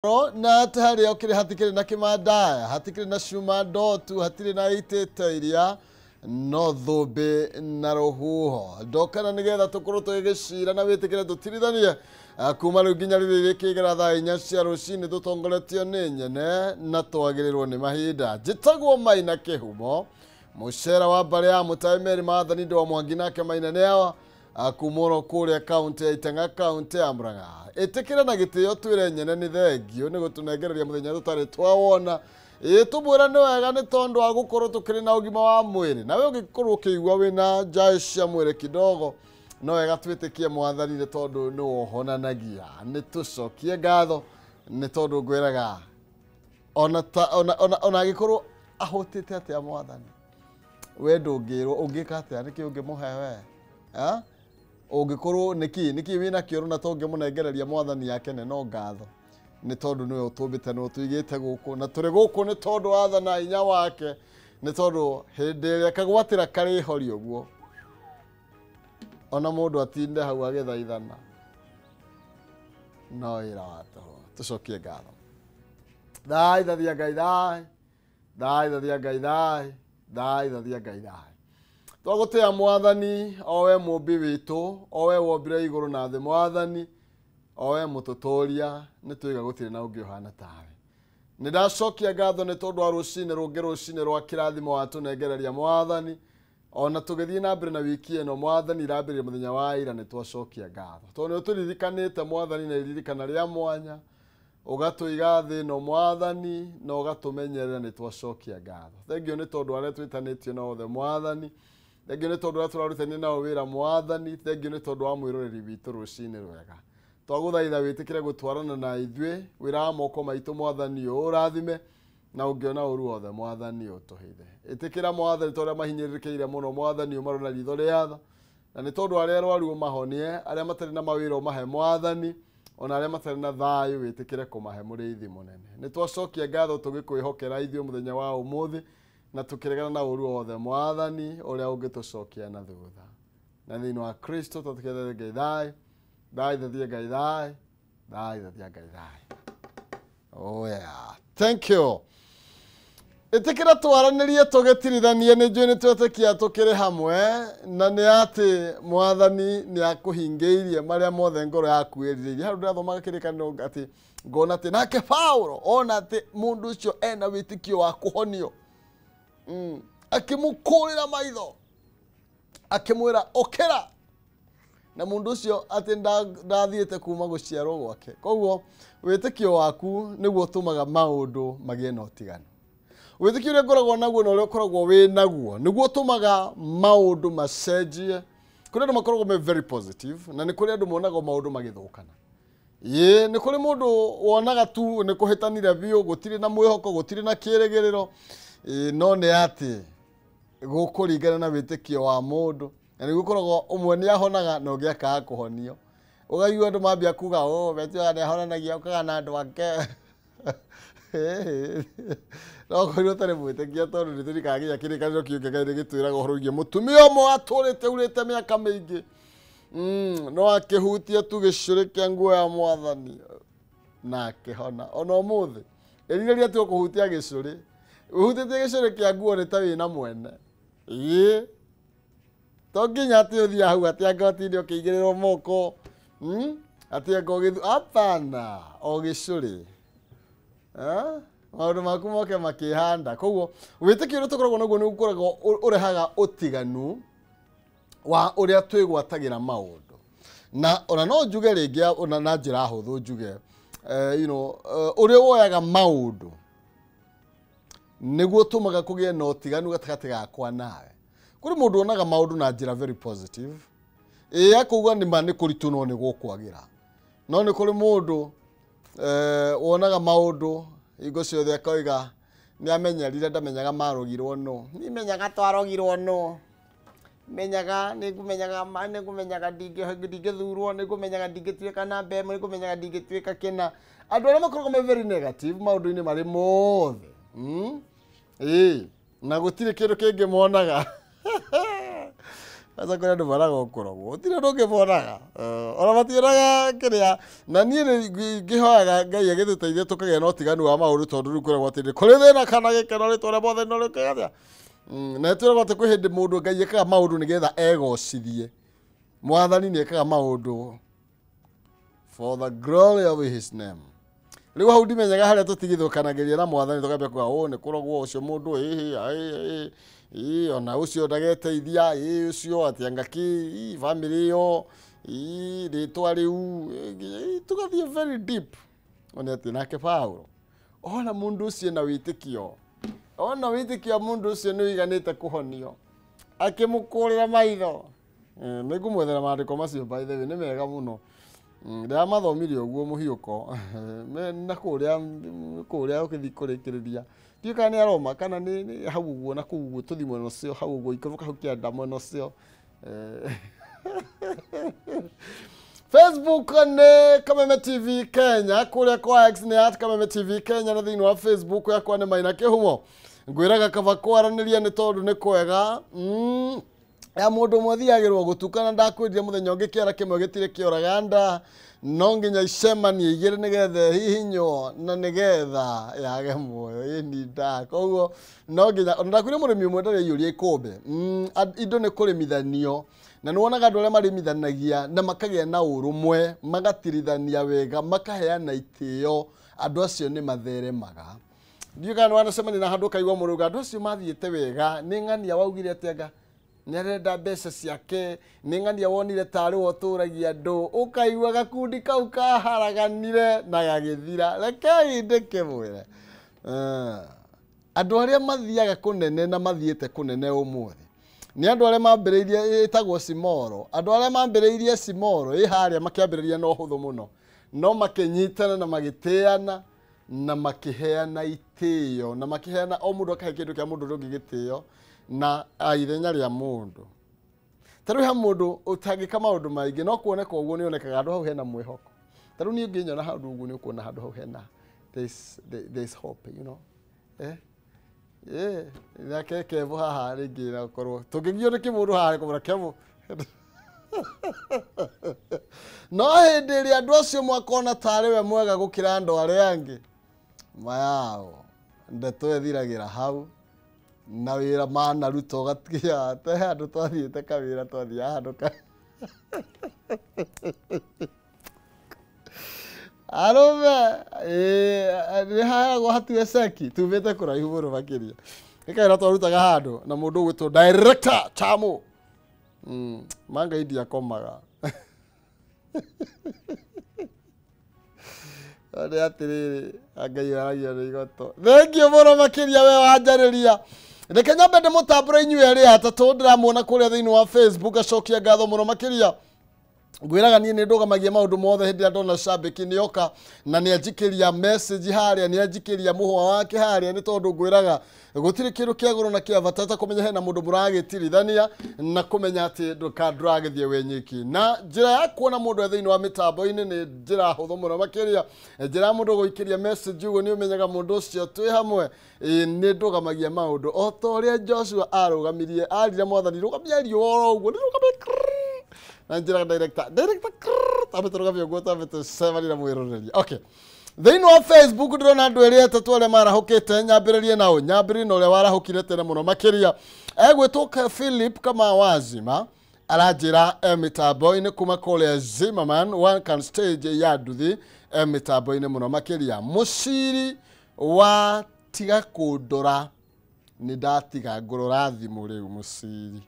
Na atĩ harĩa ũkĩrĩ hatikĩrĩ na kĩmandaya, hatikĩrĩ na cuma ndotu, hatirĩ na itĩte iria no thũmbĩ na rũhuho. Ndokana nĩgetha tũkorwo tũgĩgĩcira na wĩtĩkĩre tũtirithanie kuma rĩu nginya rĩrĩa irĩkĩgera thaa 4 cia rũcinĩ, tũtongoretio nĩ nyene na twagĩrĩrwo nĩ mahinda. Njĩtagwo Maina Kĩhumo, mũcera wa mbarĩ ya Mũtaĩ Meri Maathani ndĩ wa Mwangi, nake Maina nĩ awa kuma oro kũrĩa kaunti ya Itang'a, kaunti ya Murang'a. Ĩtĩkĩra na gĩtĩo twĩre nyene nĩ thengio nĩ gũtũnengereria mũthenya tũtarĩ twawona. Ĩ tũmwĩra nĩ wega nĩ tondũ wa gũkorwo tũkĩrĩ na ũgima wa mwĩrĩ. Nawe ũngĩkorwo ũkĩigua wĩna njaĩ cia mwĩrĩ kidogo, no wega twĩtĩkie Mwathani nĩ tondũ nĩ wohonanagia. Nĩ tũcokie ngatho nĩ tondũ ngwĩraga ona ta ona ona ona angĩkorwo ahũtĩte atĩa Mwathani, we ndũngĩrwo ũngĩka atĩa, nĩkĩ ũngĩmũhe we? Ah? Ũngĩkorwo nĩkĩ wĩna kĩoro na to ũngĩmũnengereria Mwathani akene no ngatho nĩ tondũ nĩwe ũtũmbĩte nĩwe ũtũigĩte gũkũ na tũrĩ gũkũ nĩ tondũ wa tha na hinya wake, nĩ tondũ hĩndĩ ĩrĩa kagwatĩra karĩ hori ũguo ona mũndũ atinde hau agĩthaithana no wĩra wa tũhũ. Tũcokie ngatho. Thai thathia Ngai thai, thai thathia Ngai thai, thai thathia Ngai thai. Twagũtĩa Mwathani o we mũmbi witũ, o we wombire igũrũ na thĩ Mwathani, o we mũtũtũria, nĩ twĩga gũtirĩ na ũngĩ ũhana tawe. Nĩ ndacokia ngatho nĩ tondũ wa rũcinĩ rũngĩ, rũcinĩ rwa kĩrathimo watũnengereria Mwathani. Ona tũgĩthiĩ na mbere na wiki ĩno Mwathani irambĩrĩria mũthenya wa ira, nĩ twacokia ngatho tondũ nĩ ũtũririkanĩte Mwathani na iririkana rĩa mwanya, ũgatũiga thĩ ĩno Mwathani na ũgatũmenyerera, nĩ twacokia ngatho. Thengio nĩ tondũ arĩa twĩtanĩtio nao othe Mwathani, thengio nĩ tondũ arĩa tũrarutania nao wĩra Mwathani, thengio nĩ tondũ wa mwĩroreri witũ rũcinĩ rwega. Twagũthaitha wĩtĩkĩre gũtwarana na ithuĩ wĩra wa moko maitũ Mwathani ũrathime, na ũngĩona ũru wothe Mwathani ũtũhithe. Ĩtĩkĩra Mwathani tondũ arĩa mahinyĩrĩrĩkĩire mũno Mwathani ũmarore na ritho rĩa tha, na nĩ tondũ arĩa arwaru ũmahonie, arĩa matarĩ na mawĩra ũmahe Mwathani, ona arĩa matarĩ na thayũ wĩtĩkĩre kũmahe mũrĩithi mũnene. Nĩ twacokia ngatho tũgĩkwĩhokera ithuĩ mũthenya wa ũmũthĩ na tũkĩregana na ũru wothe Mwathani ũrĩa ũngĩtũcokia na thutha. Na thĩinĩ wa Kristo twatũkĩre Ngai thayũ, thayũ thathia Ngai thayũ, thayũ thathia Ngai thayũ. Oh yeah. Thank you. Ĩtĩkĩra twaranĩrie tũgĩtirithanie, nĩ njũĩ nĩ twetĩkia tũkĩrĩ hamwe, na nĩ atĩ Mwathani nĩ akũhingĩirie marĩa mothe ngoro yaku ĩrirĩirie. Hau ndĩrathomaga kĩrĩkanĩro atĩ ngona atĩ nake Paulo ona atĩ mũndũ ũcio ena wĩtĩkio wa kũhonio. Akĩmũkũrĩra maitho, akĩmwĩra ũkĩra, na mũndũ ũcio atĩ ndathiĩte kuma gũciarwo gwake. Koguo wĩtĩkio waku nĩguo ũtũmaga maũndũ magĩe na ũtiganu. Wĩtĩkio ũrĩa ngoragwo naguo na ũrĩa ũkoragwo wĩ naguo nĩguo ũtũmaga maũndũ macenjie. Kũrĩ andũ makoragwo me very positive, na nĩ kũrĩ andũ monaga maũndũ magĩthũkana. Ĩĩ, nĩ kũrĩ mũndũ wonaga tu nĩ kũhĩtanire biũ, gũtirĩ na mwĩhoko, gũtirĩ na kĩrĩgĩrĩro. Ĩĩ, no nĩ atĩ gũkũringana na wĩtĩkio wa mũndũ, na nĩ gũkoragwo ũmwe nĩ ahonaga na ũngĩ akaga kũhonio. Ũkaigua andũ mambia kuga, oh, Metiwa nĩ ahonanagia, ũkaga na andũ ake. No kwĩrwo ũtarĩ mwĩtĩkia tondũ nĩ tũrikaga nginya kĩrĩkanĩro kĩu Ngai nĩ gĩtwĩraga ũhoro wĩgiĩ mũtumia ũmwe atũrĩte aurĩte mĩaka mĩingĩ. No akĩhutia tu gĩcũrĩ kĩa nguo ya Mwathani na akĩhona. Ona ũmũthĩ ĩrirĩria tu kũhutia gĩcũrĩ, ũhutĩtie gĩcũrĩ kĩa nguo nĩ ta wĩna mwene. Ĩĩ, to nginya atĩ ũthiĩ hau atĩ anga ũtinde ũkĩigĩrĩrwo moko, atĩ anga ũgĩthu, hapana, o gĩcũrĩ. Maũndũ maku moke makĩhanda. Koguo wĩtĩkio ũrĩa tũkoragwo naguo nĩ ũkoragwo ũrehaga ũtiganu wa ũrĩa twĩgwatagĩra maũndũ. Na ona no njuge rĩngĩ, ona na njĩra hũthũ njuge, ũrĩa woyaga maũndũ nĩguo ũtũmaga kũgĩe na ũtiganu gatagatĩ gakwa nawe. Kũrĩ mũndũ wonaga maũndũ na njĩra very positive, ĩĩ, akauga nĩ ma nĩ kũritũ no nĩ gũkwagĩra. No nĩ kũrĩ mũndũ wonaga maũndũ hingo ciothe akoiga nĩ amenyerire, ndamenyaga marogirwo nũ. Niĩ menyaga twarogirwo nũ, menyaga nĩngũmenyaga ma, nĩngũmenyaga ndingĩthurwo, nĩngũmenyaga ndingĩtuĩka namba ĩmwe, nĩngũmenyaga ndingĩtuĩka kĩna. Andũ arĩa makoragwo me very negative maũndũ-inĩ marĩ mothe, Ĩĩ, na gũtirĩ kĩndũ kĩngĩ monaga. Kwanza kũrĩ andũ monaga ũkũrogwo gũtirĩ ũndũ ũngĩ monaga, ona mationaga kĩrĩa. Na niĩ nĩ ngĩhoyaga Ngai agĩtũteithie tũkagĩa na ũtiganu wa maũndũ, tondũ rĩu kwĩragwo atĩrĩ kũrĩ thĩna kana gĩkeno rĩtwa rĩa Mwathani no rĩkĩgatĩa. Na twĩragwo atĩ kwĩ hĩndĩ mũndũ Ngai ekaga maũndũ nĩgetha egocithie. Mwathani nĩ ekaga maũndũ for the glory of his name. Rĩu hau ndimenyaga harĩa tũtigithũkanagĩria na Mwathani, tũkambia kuga ũ nĩ kũrogwo ũcio mũndũ, ĩhĩ ĩ ona ũcio ndageteithia, ĩ ũcio atĩ kĩ bamĩrĩ ĩyo, ĩ rĩtwa rĩu, tũgathiĩ very deep. One atĩ nake Paulo ona mũndũ ũcio na wĩtĩkio, ona wĩtĩkio wa mũndũ ũcio nĩ ũiganĩte kũhonio, akĩmũkũrĩra maitho. Nĩ ngũmwethera maandĩko macio, by the way, nĩ mega mũno. Ndĩramathomire ũguo mũhiũko na kũrĩa kũrĩa ũkĩthiĩ kũrĩkĩrĩria, ndiũĩ kana nĩ Aroma kana nĩ hau ũguo na kũu ũguo tũthiĩ mwena ũcio hau ũguo ikũrũka hau kĩanda mwena ũcio. Facebook nĩ Kameme TV Kenya, kũrĩa kwa X nĩ at Kameme TV Kenya, na thĩinĩ wa Facebook yakwa nĩ Maina Kĩhumo. Ngwĩraga kaba kwaranĩria nĩ tondũ nĩ kwega. Ya mũndũ ũmwe athiagĩrwo gũtukana, ndakwĩrire mũthenya ũngĩ kĩara kĩmwe gĩtirĩ kĩoraga nda, no nginya icemanie igĩrĩ nĩgetha ĩhihinywo na nĩgetha yage muoyo ĩni nda. Koguo no nginya ona ndakwĩrire mũrĩmi ũmwe ndarĩ aiyũria ikũmbĩ. Indo nĩ kũrĩmithanio, na nĩ wonaga andũ arĩa marĩmithanagia na makagĩa na ũrũmwe, magatirithania wega, makaheana itĩo, andũ acio nĩ matheremaga. Ndiũĩ kana nĩ wanacemania na handũ ũkaigua mũrũga andũ acio mathiĩte wega, nĩ ng'ania waugire atĩ anga nĩ arenda mbeca ciake, nĩ ng'ania wonire tarĩ we ũtũragia andũ, ũkaigua gakundi kau kaharaganire na gagĩthira. Rekei ndĩkĩmwĩre, andũ arĩa mathiaga kũnene na mathiĩte kũnene ũmũthĩ nĩ andũ arĩa mambĩrĩirie ĩtagwo Simoro. Andũ arĩa mambĩrĩirie Simoro ĩ harĩa makĩambĩrĩria na ũhũthũ mũno, no makĩnyitana na magĩtĩana na makĩheana itĩo, na makĩheana o mũndũ akahe kĩndũ kĩa mũndũ ũrĩa ũngĩ gĩtĩo na ithenya rĩa mũndũ. Ta rĩu he mũndũ ũtangĩka maũndũ maingĩ, no kuoneka ũguo nĩ onekaga handũ hau hena mwĩhoko. Ta rĩu niĩ ngĩnyona handũ ũguo nĩ ũkuona handũ hau hena there's hope, you know. Nake Kevo haha rĩngĩ na ũkorwo tũngĩgio nĩ kĩmũndũ haha kũmũra Kevo. No hĩndĩ ĩrĩa andũ acio makona tarĩ we mwega gũkĩra andũ arĩa angĩ, mayao ndeto ĩthiragĩra hau na wĩra manaruta ũgatigia te handũ twathiĩte kawĩra twathiaga handũ ka arũme nĩ haheagwo hatirĩ ceki tumĩte kũraihu mũno makĩria. Nĩ kawĩra twarutaga handũ na mũndũ ũgwĩtwo director Chamo. Manga ndiakomaga. Nĩ atĩrĩrĩ, Ngai aragia nĩ igoto. Thengiũ mũno makĩria we wanjarĩria. Reke nyambe ndĩmũtambũre inyuĩ erĩ atatũ ndĩramuona kũrĩa thĩinĩ wa Facebook, acokia ngatho mũno makĩria. Ngwĩraga niĩ nĩ ndũgamagia maũndũ mothe hĩndĩ ĩrĩa ndona cambĩki nĩ oka na nĩ anjikĩria message harĩa, nĩ anjikĩria mũhwa wake harĩa, nĩ tondũ ngwĩraga gũtirĩ kĩndũ kĩa goro na kĩa bata ta kũmenya hena mũndũ mũragĩtirithania na kũmenya atĩ ndũragĩthiĩ wĩ nyiki. Na njĩra ya kuona mũndũ e thĩinĩ wa mĩtambo-inĩ nĩ njĩra hũthũ mũno makĩria. Njĩra ya mũndũ gũikĩria message ũguo nĩ ũmenyaga mũndũ ũcio twĩ hamwe. Nĩ ndũgamagia maũndũ o ta ũrĩa Joshua arũgamirie, arire Mwathani rũgamia riũa oro ũguo, nĩ na njĩra director tambe tũrũgamie ũguo, tambe tũcemanie na mwĩroreri. Okay, thĩinĩ wa Facebook ndĩrona andũ erĩ atatũ arĩa marahũkĩte, nyambĩrĩrie nao, nyambĩrĩrie na ũrĩa warahũkire tene mũno makĩria. Egwĩtwo Philip kama wazima, aranjĩra e mĩtambo-inĩ kuma kũrĩa Zimmerman one can stage ya nduthi, e mĩtambo-inĩ mũno makĩria. Mũciri wa tiga kũndora, nĩ ndatiga ngũrora thimũ rĩu. Mũciri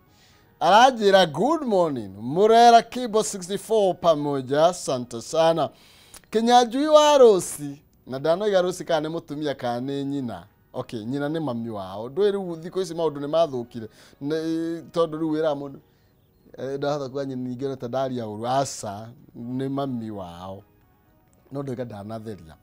aranjĩra good morning Murera Kibo 64 pamoja, asante sana. Kinyanjui wa Rũci, na ndanoiga Rũci kana nĩ mũtumia kana nĩ nyina. Okay, nyina nĩ mami wao. Ndũĩ rĩu thikũ ici maũndũ nĩ mathũkire tondũ rĩu wĩraga mũndũ ndahota kuga nyina ningĩ ona ta ndaria ũru, aca nĩ mami wao, no ndoiga ndanatheria.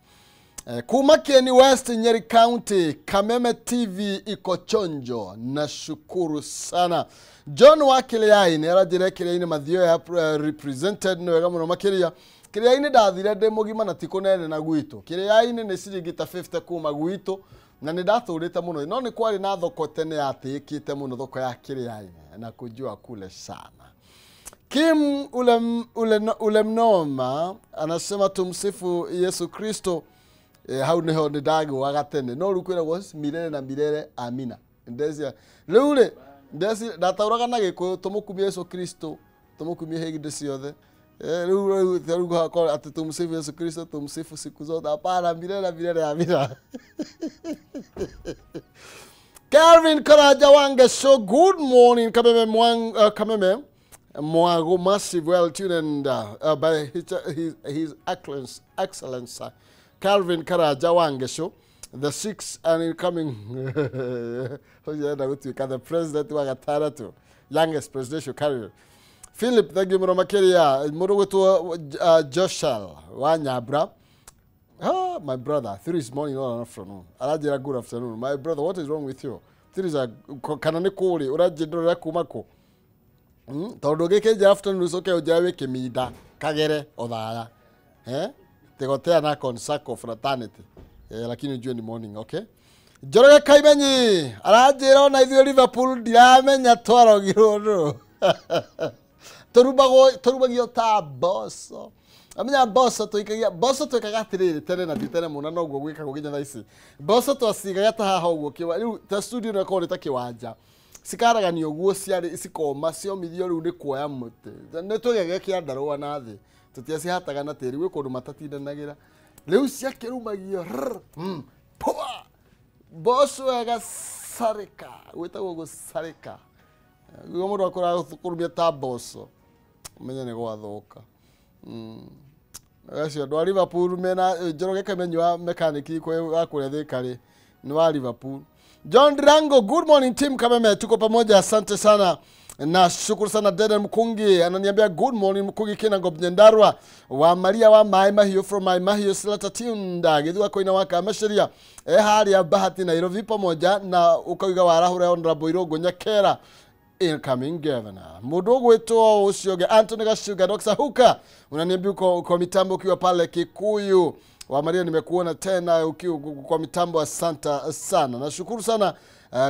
Kuma Kieni West, Nyeri County, Kameme TV iko chonjo, nashukuru sana. John wa Kiliaini aranjĩra Kiliaini Mathioya represented, nĩ wega mũno makĩria. Kĩrĩa-inĩ ndathire ndĩ mũgima na ti kũnene na gwitũ. Kĩrĩa-inĩ nĩ ciringi ta 50 kuma gwitũ na nĩ ndatũrĩte mũno, no nĩ kwarĩ na thoko tene yatĩĩkĩte mũno, thoko ya Kĩrĩa-inĩ na kujua kule sana. Kim ule mnoma anasema tumsifu Yesu Kristo. Hau niho nĩ ndagũaga tene no rĩu kwĩragwo milele na milele amina. Ndecia rĩu rĩ ndeci ndataũraga na Gĩkũyũ tũmũkumie Yesu Kristo, tũmũkumie hĩndĩ ciothe. Rĩu hakwa atĩ tumsifu Yesu Kristo, tumsifu siku zote, hapana, milele na milele amina. Calvin Karaja Wange, so good morning Kameme Mwang, Kameme Mwago, massive well tuned and by his excellence Calvin Karaja Wange, the sixth and incoming the president wa gataratu, youngest presidential candidate. Philip thank you Makeria Murugwetu Joshal wa Nyabra. Ah, my brother, 3 is morning or afternoon. Arajira good afternoon. My brother, what is wrong with you? 3 is a kana nĩ kũrĩ ũranjĩndorera kuma kũ? Tondũ ũngĩkĩnja afternoon ũcoke ũnjĩre wĩ kĩminda kagere othaya. Tegotea na consacco fraternity. Lakini ujue ni morning, okay? Njoroge Kaimenyi aranjĩra ona ithuĩ Liverpool ndiramenya twarogirwo nũ. Tũrumagio ta mboco. Amenya mboco tũikagia mboco twĩkaga atĩrĩrĩ tene na ti tene mũno noguo gwĩkagwo nginya thaa ici. Mboco twacigaga ta haha ũguo rĩu ta studio ĩno ĩkoragwo nĩ ta kĩwanja. Cikaraganio ũguo ciarĩ cikoma ciomithio rĩu nĩ kuoya mũtĩ. Nĩ tũgege kĩandarũa na thĩ. Tũtiacihataga na tĩri gwĩ kũndũ matatindanagĩra. Rĩu ciakĩrumagio pua mboco ĩgacarĩka, gwĩtagwo gũcarĩka. Guo mũndũ akoraga kũrumia ta mboco ũmenye nĩ gwathũka. Acio andũ a Liverpool mena Njoroge Kaimenyi wa mechanic wa kũrĩa Thika rĩ nĩ wa Liverpool. John Drango, good morning team Kameme, tuko pamoja, asante sana. Na shukuru sana. Deden Mkungi ananiambia good morning Mkungi Kinango Nyandarua wa Maria wa Mai Mahiu from Mai Mahiu Slata Tunda githua koina waka masharia hali ya Bahati Nairobi pamoja na ukauga warahura Honorable Irongo Nyakera incoming governor. Mundu gwitwo ucio ge Anthony Gashuga Dr. Huka unaniambia uko kwa mitambo ukiwa pale Kikuyu. Wa Maria nimekuona tena ukiwa kwa mitambo, asante sana. Nashukuru sana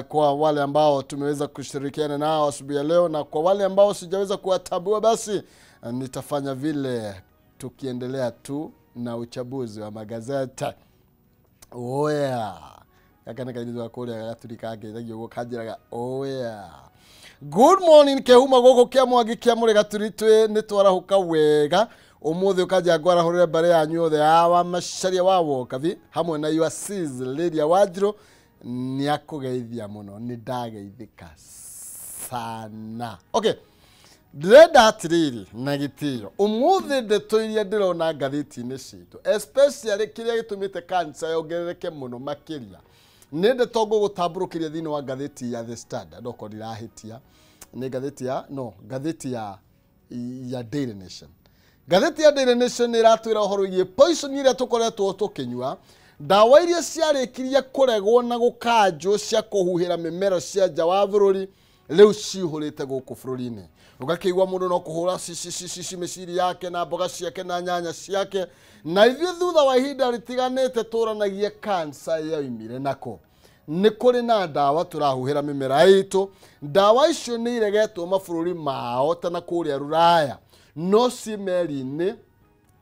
kwa wale ambao tumeweza kushirikiana nao asubuhi ya leo, na kwa wale ambao sijaweza kuwatambua basi nitafanya vile tukiendelea tu na uchabuzi wa magazeti. Oya. Kakana kainizwa kule gaturika ngeithagia uguo kanjiraga oya. Good morning Kehuma goko kia Mwangi kia Mũrĩ Gaturi twi nĩ twarahuka wega umuthi ukaja ngwarahũrĩre mbere yanyu yothe ya wa Macharia wa Wokabi hamwe na your sis Lydia Wanjiru nĩ akũgeithia mũno, nĩ ndageithĩka sana. Okay, ndĩrenda atĩrĩrĩ na gĩtĩo ũmũthĩ ndeto iria ndĩrona ngathĩti-inĩ citũ especially kĩrĩa gĩtũmĩte cancer yongerereke mũno makĩria nĩ ndeto ngũgũtambũrũkĩria thĩinĩ wa ngathĩti ya The Standard, okorwo ndirahĩtia nĩ ngathĩti ya no ngathĩti ya Daily Nation. Ngathĩti ya Daily Nation nĩ ĩratwĩra ũhoro wĩgiĩ poison iria tũkoretwo tũkĩnyua, ndawa iria ciarĩkirie kũregwo na gũkanjwo cia kũhuhĩra mĩmera cia nja wa bũrũri rĩu cihũrĩte gũkũ bũrũri-inĩ. Ũgakĩigua mũndũ no kũhũra cici mĩciri yake na mboga ciake na nyanya ciake, na ithuĩ thutha wa ihinda rĩtiganĩte tũranagie cancer yoimire nako. Nĩ kũrĩ na ndawa tũrahuhĩra mĩmera itũ, ndawa icio nĩ iregetwo mabũrũri mao ta na kũrĩa Rũraya, no ciĩ meri-inĩ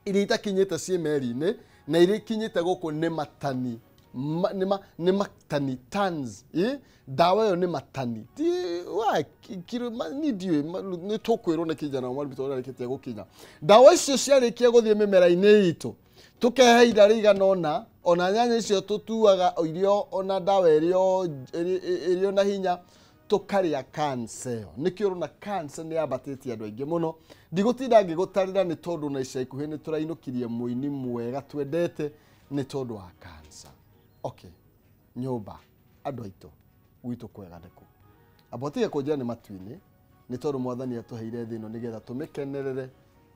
iria itakinyĩte ciĩ meri-inĩ na iria ikinyĩte gũkũ nĩ matani nĩ matani tons. Ndawa ĩyo nĩ matani ti wa kiro ni ndiũĩ nĩ tũkwĩrwo nĩ kijana wa mũrutwo ũrĩa arĩkĩtie gũkinya. Ndawa icio ciarĩkia gũthiĩ mĩmera-inĩ itũ tũkehe ihinda rĩigana ũna, ona nyanya icio tũtuaga irio ona ndawa ĩrĩ na hinya tũkarĩa cancer ĩyo. Nĩkĩo ũrona cancer nĩ yambatĩtie andũ aingĩ mũno. Ndigũtinda ngĩgũtarĩra nĩ tondũ na ica ikuhĩ nĩ tũrainũkirie mũini mwega twendete nĩ tondũ wa cancer. Okay, nyũmba andũ aitũ gwitũ kwega nĩkũ? Amba ũtige kũnjĩra nĩ matu-inĩ nĩ tondũ mwathani atũheire thĩ ĩno nĩgetha tũmĩkenerere,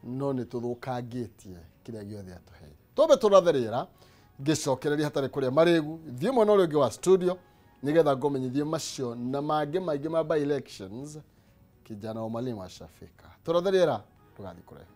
no nĩ tũthũkangĩtie kĩrĩa gĩothe atũheire. Twambe tũrathe rĩera ngĩcokereria hatarĩ kũrĩa marĩgu thiĩ mwena ũrĩa ũngĩ wa studio nĩgetha ngũmenyithie macio na mangĩ maingĩ ma by elections. Kijana wa mwalimu ashafika. Tũrathe rĩera tũgathiĩ kũraihu.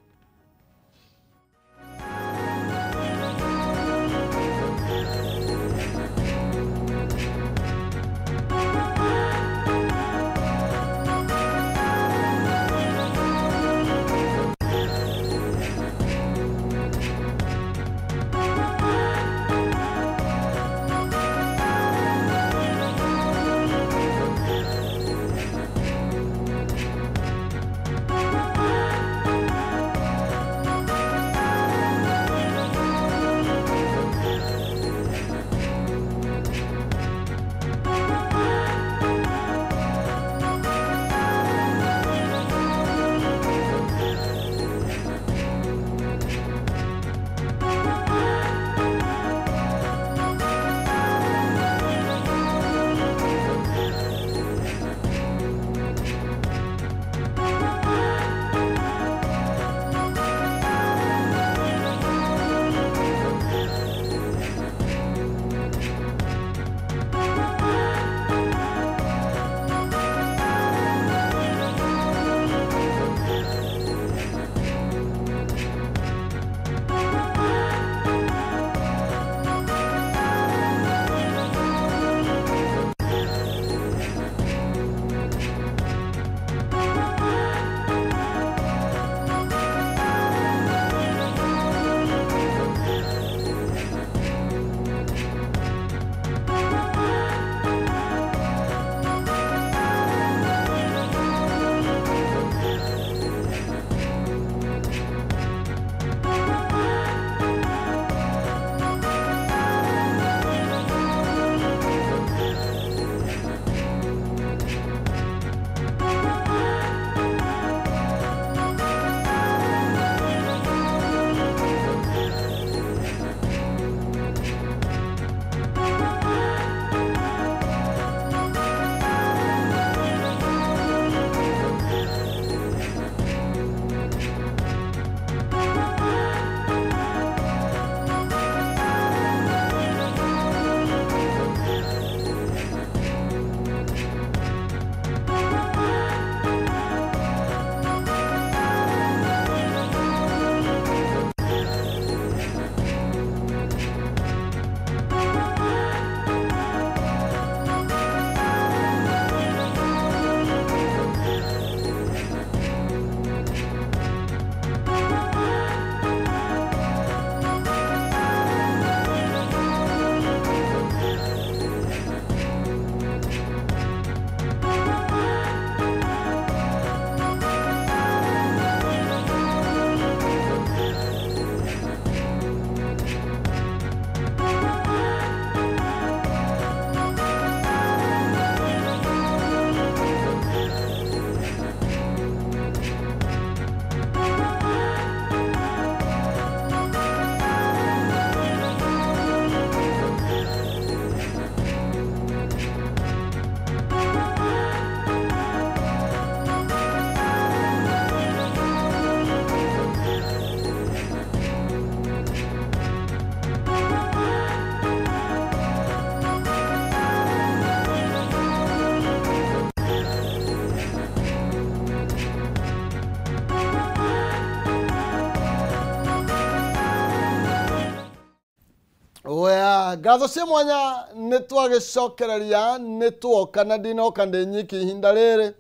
Oya, ngatho cia mwanya nĩ twagĩcokereria nĩ tuoka na ndinoka ndĩ nyiki ihinda rĩrĩ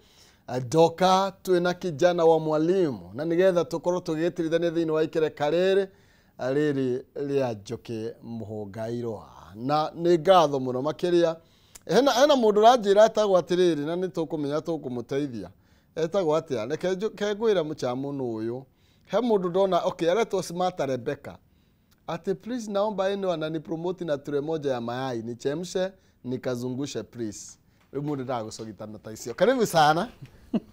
ndoka twĩna kijana wa mwalimu na nĩgetha tũkorwo tũgĩtirithania thĩinĩ wa ikereka rĩrĩ rĩrĩ rĩa Njũkĩ Mũhũngairwa na nĩ ngatho mũno makĩria. Hena mũndũ ũranjĩra etagwo atĩrĩrĩ na nĩ tũkũmenya tũkũmũteithia etagwo atĩa, reke ngwĩre mũchamu ũyũ he mũndũ ndona okay aretwo Smart Rebecca ati please naomba eno ananipromote na tray moja ya mayai nichemshe nikazungushe please. Rĩu mũndũ ndagũcogitana ta icio. Karibu sana.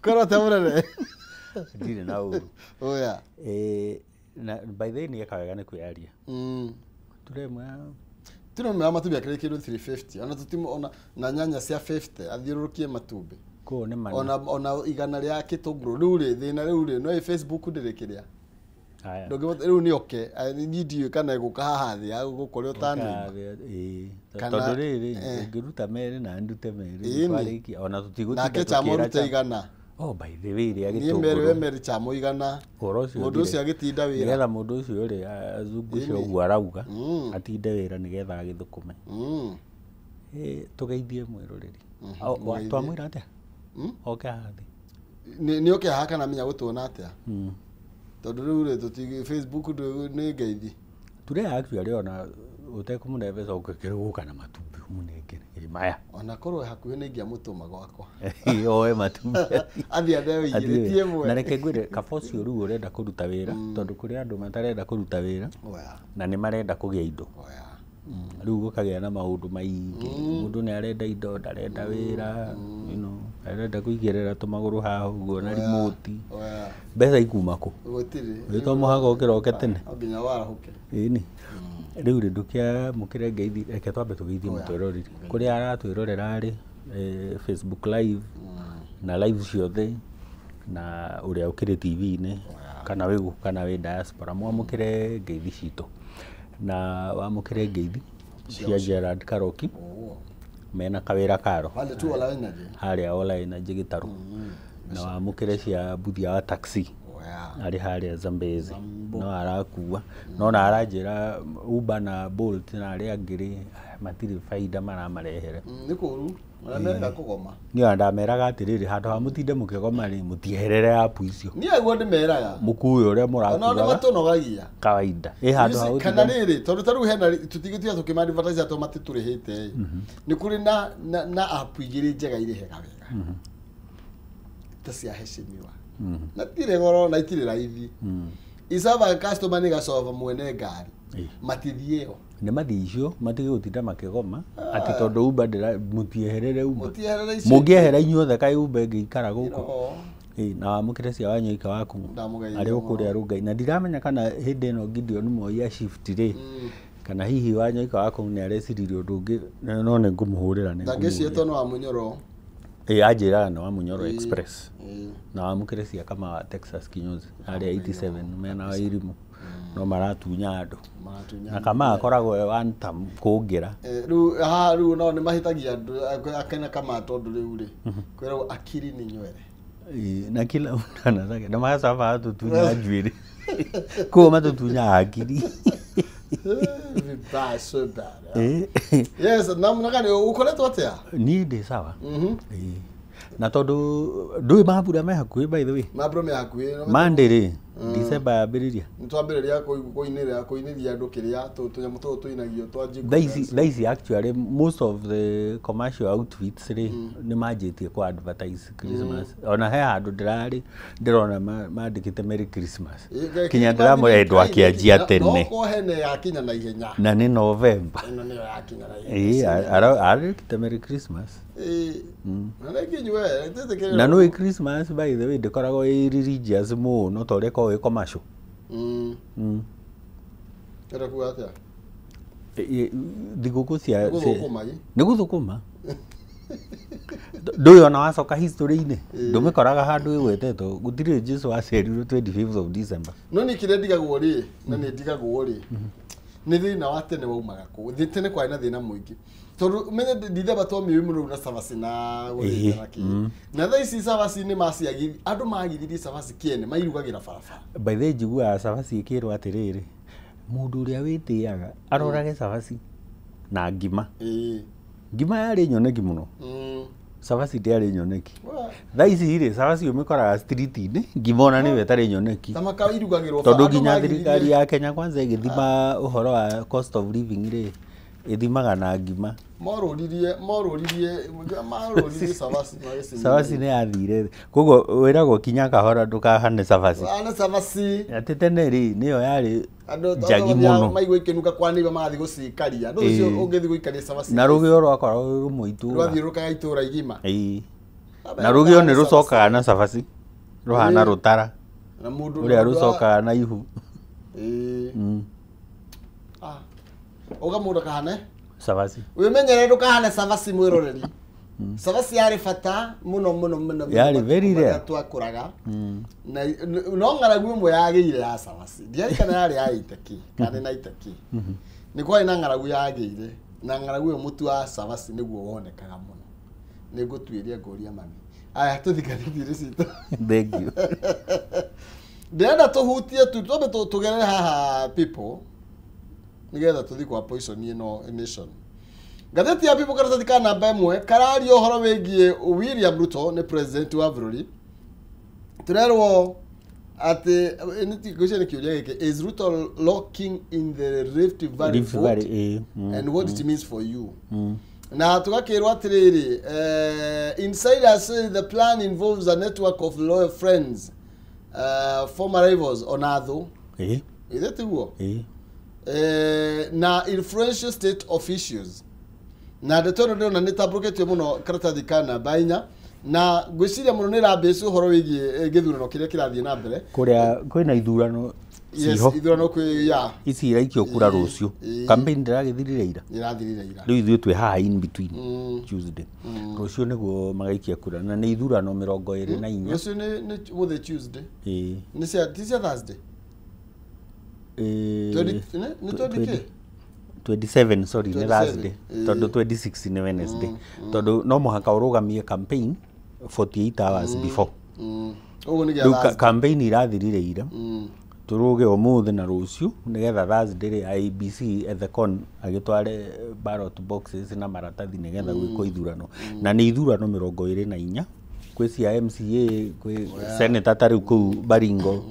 Korwo te mũnene. Ndirĩ na ũru. Oya. Na by the way nĩ eka wega nĩ kwĩyaria. Tray ĩmwe ya Tray ĩmwe ya matumbĩ akĩrĩ kĩndũ 350 ona tũtimũ ona na nyanya cia 50 athiũrũrũkie matumbĩ. Kũu nĩ mana. Ona igana rĩa kĩtũngũrũ rĩu rĩ thĩna rĩu rĩ no Facebook ndĩrĩ kĩrĩa. Haya. Ndũngĩhota rĩu nĩ oke niĩ ndiũĩ kana ĩgũka haha thĩ ya gũkũ ũrĩa ũtanoima. Tondũ rĩrĩ ũngĩruta merĩ na ndute merĩ twarĩkia ona tũtigũtinda nake Chama ũrute igana. Oh, by the way, rĩa Niĩ merĩ we gĩtũngũrũ. Mary cha mũigana. Ũhoro ũcio Mũndũ ũthire. ũcio agĩtinda wĩra. Nĩgetha mũndũ ũcio rĩ azunguce ũguo arauga atinde wĩra nĩgetha agĩthũkũme. Tũgeithie mwĩroreri. Twamwĩra atĩa? Oke haha thĩ. Nĩ oke haha kana menya gũtuona atĩa? Tondũ rĩu rĩ tũti Facebook nĩ ngeithi. Today actually ona ũtekũmũne mbeca ũngĩkĩrĩ gũka na matumbĩ ũmũnengere. Maya. Ona korwo hakuhĩ nĩ ingĩamũtũma gwakwa. Oe matumbĩ. Athiĩ atheo igĩrĩ ti ĩmwe. Na reke ngwĩre kaba ũcio rĩu ũrenda kũruta wĩra tondũ kũrĩ andũ matarenda kũruta wĩra na nĩ marenda kũgĩa indo. Rĩu gũkagĩa na maũndũ maingĩ. Mũndũ nĩ arenda indo, ndarenda wĩra, you know, arenda kũigĩrĩra tũmagũrũ haha ũguo na remote. Mbeca ikuma kũ? Gũtirĩ. Ĩ to mũhaka ũkĩroke tene. No nginya warahũke. Ĩni. Rĩu rĩ ndũkĩamũkĩre ngeithi, reke twambe tũgeithie mũtwĩroreri. Kũrĩa aratwĩrorera rĩ, Facebook live na live ciothe na ũrĩa ũkĩrĩ TV-inĩ kana wĩ gũkũ kana wĩ diaspora, mwamũkĩre ngeithi citũ. Na wamũkĩre ngeithi cia Gerard Karoki mena kawĩra karo Pale tu Ola Energy. Harĩa Ola Energy Gĩtarũ. Na wamũkĩre cia Mbuthia wa taxi arĩ harĩa Zambezi no arakua no na aranjĩra Uber na Bolt na arĩa angĩ rĩ matirĩ baida maramarehere. Nĩ kũru. Marĩa merega kũgoma. Niĩ ndameraga atĩrĩrĩ handũ ha mũtinde mũkĩgoma rĩ mũtieherere app icio. Niĩ aguo ndĩmeraga. Mũkue ũrĩa Ona nĩ mũrakuaga matũnogagia. kawaida. Ĩ handũ ha Kana gũtinda rĩrĩ tondũ ta rĩu hena tũtigĩtiga tũkĩma advertise atĩ matitũrĩhĩte ĩ. Nĩ kũrĩ na app igĩrĩ njega irĩhega wega. Ta cia heshimiwa. Na tirĩ goro na itirĩ raithi. Isava customer nĩ gacova mwene ngari. Matithiĩ ho. Nĩ mathiĩ icio matige gũtinda makĩgoma atĩ tondũ Uber ndĩra mũtieherere Uber. Mũtieherere icio. Mũngĩehera inyuothe kaĩ Uber ĩngĩikara gũkũ. No. Na wamũkĩre cia Wanyoika waku Ndamũgeithia arĩ mũno. kũrĩa Rũngai na ndiramenya kana hĩndĩ ĩno Gideon Moi a shift rĩ kana hihi Wanyoika waku nĩ areciririe ũndũ ũngĩ no nĩ ngũmũhũrĩra nĩ Ndangĩciĩtwo nĩ wa Mũnyoro. Ĩ anjĩraga nĩ wa Mũnyoro Express. Na wamũkĩre cia kama wa Texas kinyozi harĩa 87 mena wa Irimũ no maratunya andũ. Maratunya. Na kama akoragwo e one term kũngĩra. Rĩu haha rĩu nao nĩ mahĩtagia andũ akena kama tondũ rĩu rĩ kwĩragwo akili nĩ nywere. Na kila mtu anataka na macaba atũtunya njuĩrĩ koguo matũtunyaga akili. Vibaya so bad. Yes, namna gani ukoretwo atĩa? Niĩ ndĩ sawa. Na tondũ ndũĩ mambura me hakuhĩ by the way. Mambura me hakuhĩ. Monday rĩ December yambĩrĩria. Nĩ twambĩrĩria kũinĩra kũinĩria andũ kĩrĩa tũnyamũ tũtũ tũinagio twa jingle. Thaa ici actually most of the commercial outfits rĩ nĩ manjĩtie kũ advertise Christmas. Ona he handũ ndĩrarĩ ndĩrona mandĩkĩte Merry Christmas. Kinya ndĩramwĩra andũ akĩanjia tene. No ko hene yakinya na ihenya. Na nĩ November. Ĩno nĩyo yakinya na ihenya. Ĩ arĩkĩte Merry Christmas. Na rĩngĩ inyuĩ tĩtĩkĩrĩra. Na nĩ Christmas by the way ndĩkoragwo ĩ religious mũno ta ũrĩa ĩkoragwo ĩ commercial. Ĩrenda kuga atĩa? Thigũkũ cia Gũthũkũma ĩ. Nĩ gũthũkũma. Ndũĩ ona wacoka history-inĩ ndũmĩkoraga handũ ĩgwetetwo gũtirĩ Jesu aciarirwo 25th of December. No niĩ kĩrĩa ndigagwo rĩ na nĩ ndigagwo rĩ nĩ thĩna wa tene waumaga kũ. Tene kwarĩ na thĩna mũingĩ tondũ menye December twamĩũĩ mũno rĩu na cabaci na gũthĩnja na kĩ. Na thaa ici cabaci nĩ maciagithia andũ magithirie cabaci kĩene mairugagĩra barabara. By the way njiguaga cabaci ĩkĩrwo atĩrĩrĩ mũndũ ũrĩa wĩtĩaga arorage cabaci na ngima. Ngima yarĩ nyoneki mũno. Cabaci ndĩarĩ nyoneki. Thaa ici rĩ cabaci ũmĩkoraga street-inĩ ngima ona nĩyo ĩtarĩ nyoneki. Thamaka irugagĩrwo Tondũ nginya thirikari ya Kenya kwanza ĩgĩthima ũhoro wa cost of living rĩ ĩthimaga na ngima. Morũririe cabaci magĩcimina. Cabaci nĩ yathire koguo wĩragwo kinya kahora ndũkahane cabaci. Hane cabaci. Atĩ tene rĩ nĩyo yarĩ Andũ njagi mũno. Maigua ikĩnunga kwa neighbor magathiĩ gũcikaria. Andũ ũcio ũngĩthiĩ gũikaria cabaci. Na rũgĩo rwakoragwo rwĩ rũmwe itũra. Rwathiũrũrũkaga itũra igima. Na rũgĩo nĩ rũcokaga na cabaci rũhana rũtara. Na mũndũ ũrĩa rũcokaga na ihu. Uga mũndũ akahane cabaci. Wĩmenyerere ndũkahane cabaci mwĩroreri. Cabaci yarĩ bata mũno mũno mũno. Yarĩ very rare. Twakũraga. Na no ng'aragu ĩmwe yagĩire ya cabaci. Ndiarĩ kana yarĩ ya iteki kana na iteki. Nĩ kwarĩ na ng'aragu yagĩire na ng'aragu ĩyo mũtu wa cabaci nĩguo wonekaga mũno. Nĩ ngũtuĩria ngũria mami. Aya tũthikanĩtie citũ. Thank you. Ndĩrenda tũhutie tu twambe tũgerere haha People nĩgetha tũthiĩ kwa Poison ĩno Nation. Ngathĩti ya People karatathi ka namba 1 kararia ũhoro wĩgiĩ William Ruto nĩ president wa bũrũri. Tũrerwo atĩ ngwĩciria nĩ kĩũria gĩkĩ, is Ruto locking in the Rift Valley Rift vote Valley, and what it means for you? Na tũgakĩrwo atĩrĩrĩ, insiders say the plan involves a network of loyal friends, former rivals ona thũ, ithe tiguo, na influential state officials. Na ndeto ĩno ndĩrona nĩ tambũrũkĩtio mũno karatathi ka namba 4, na ngwĩciria mũno nĩ ĩrambĩcu ũhoro wĩgiĩ gĩthurano kĩrĩa kĩrathiĩ na mbere. Kũrĩa kwĩna ithurano Yes, ciho. Ithurano kwĩ ya Ici iraikio kura rũciũ. Campaign ndĩragĩthirire ira. Irathirire ira. Rĩu ithuĩ twĩ haha in between Tuesday. Rũciũ nĩguo magaikia kura na nĩ ithurano 24. Rũciũ nĩ mũthĩ Tuesday. Ĩĩ. Nĩ cia ti cia Thursday. Nĩ 20 kĩ? 27, sorry, nĩ 27. Thursday. Tondũ 26 nĩ Wednesday. Tondũ no mũhaka ũrũgamie campaign 48 hours before. Ũguo nĩ gĩa Rĩu Thursday. campaign irathirire ira. Tũrũge ũmũthĩ na rũciũ nĩgetha Thursday rĩ IEBC Ethekon agĩtware ballot boxes na maratathi nĩgetha gwĩkwo ithurano. Na nĩ ithurano 24, kwĩ cia MCA, kwĩ senator ta rĩu kũu Baringo,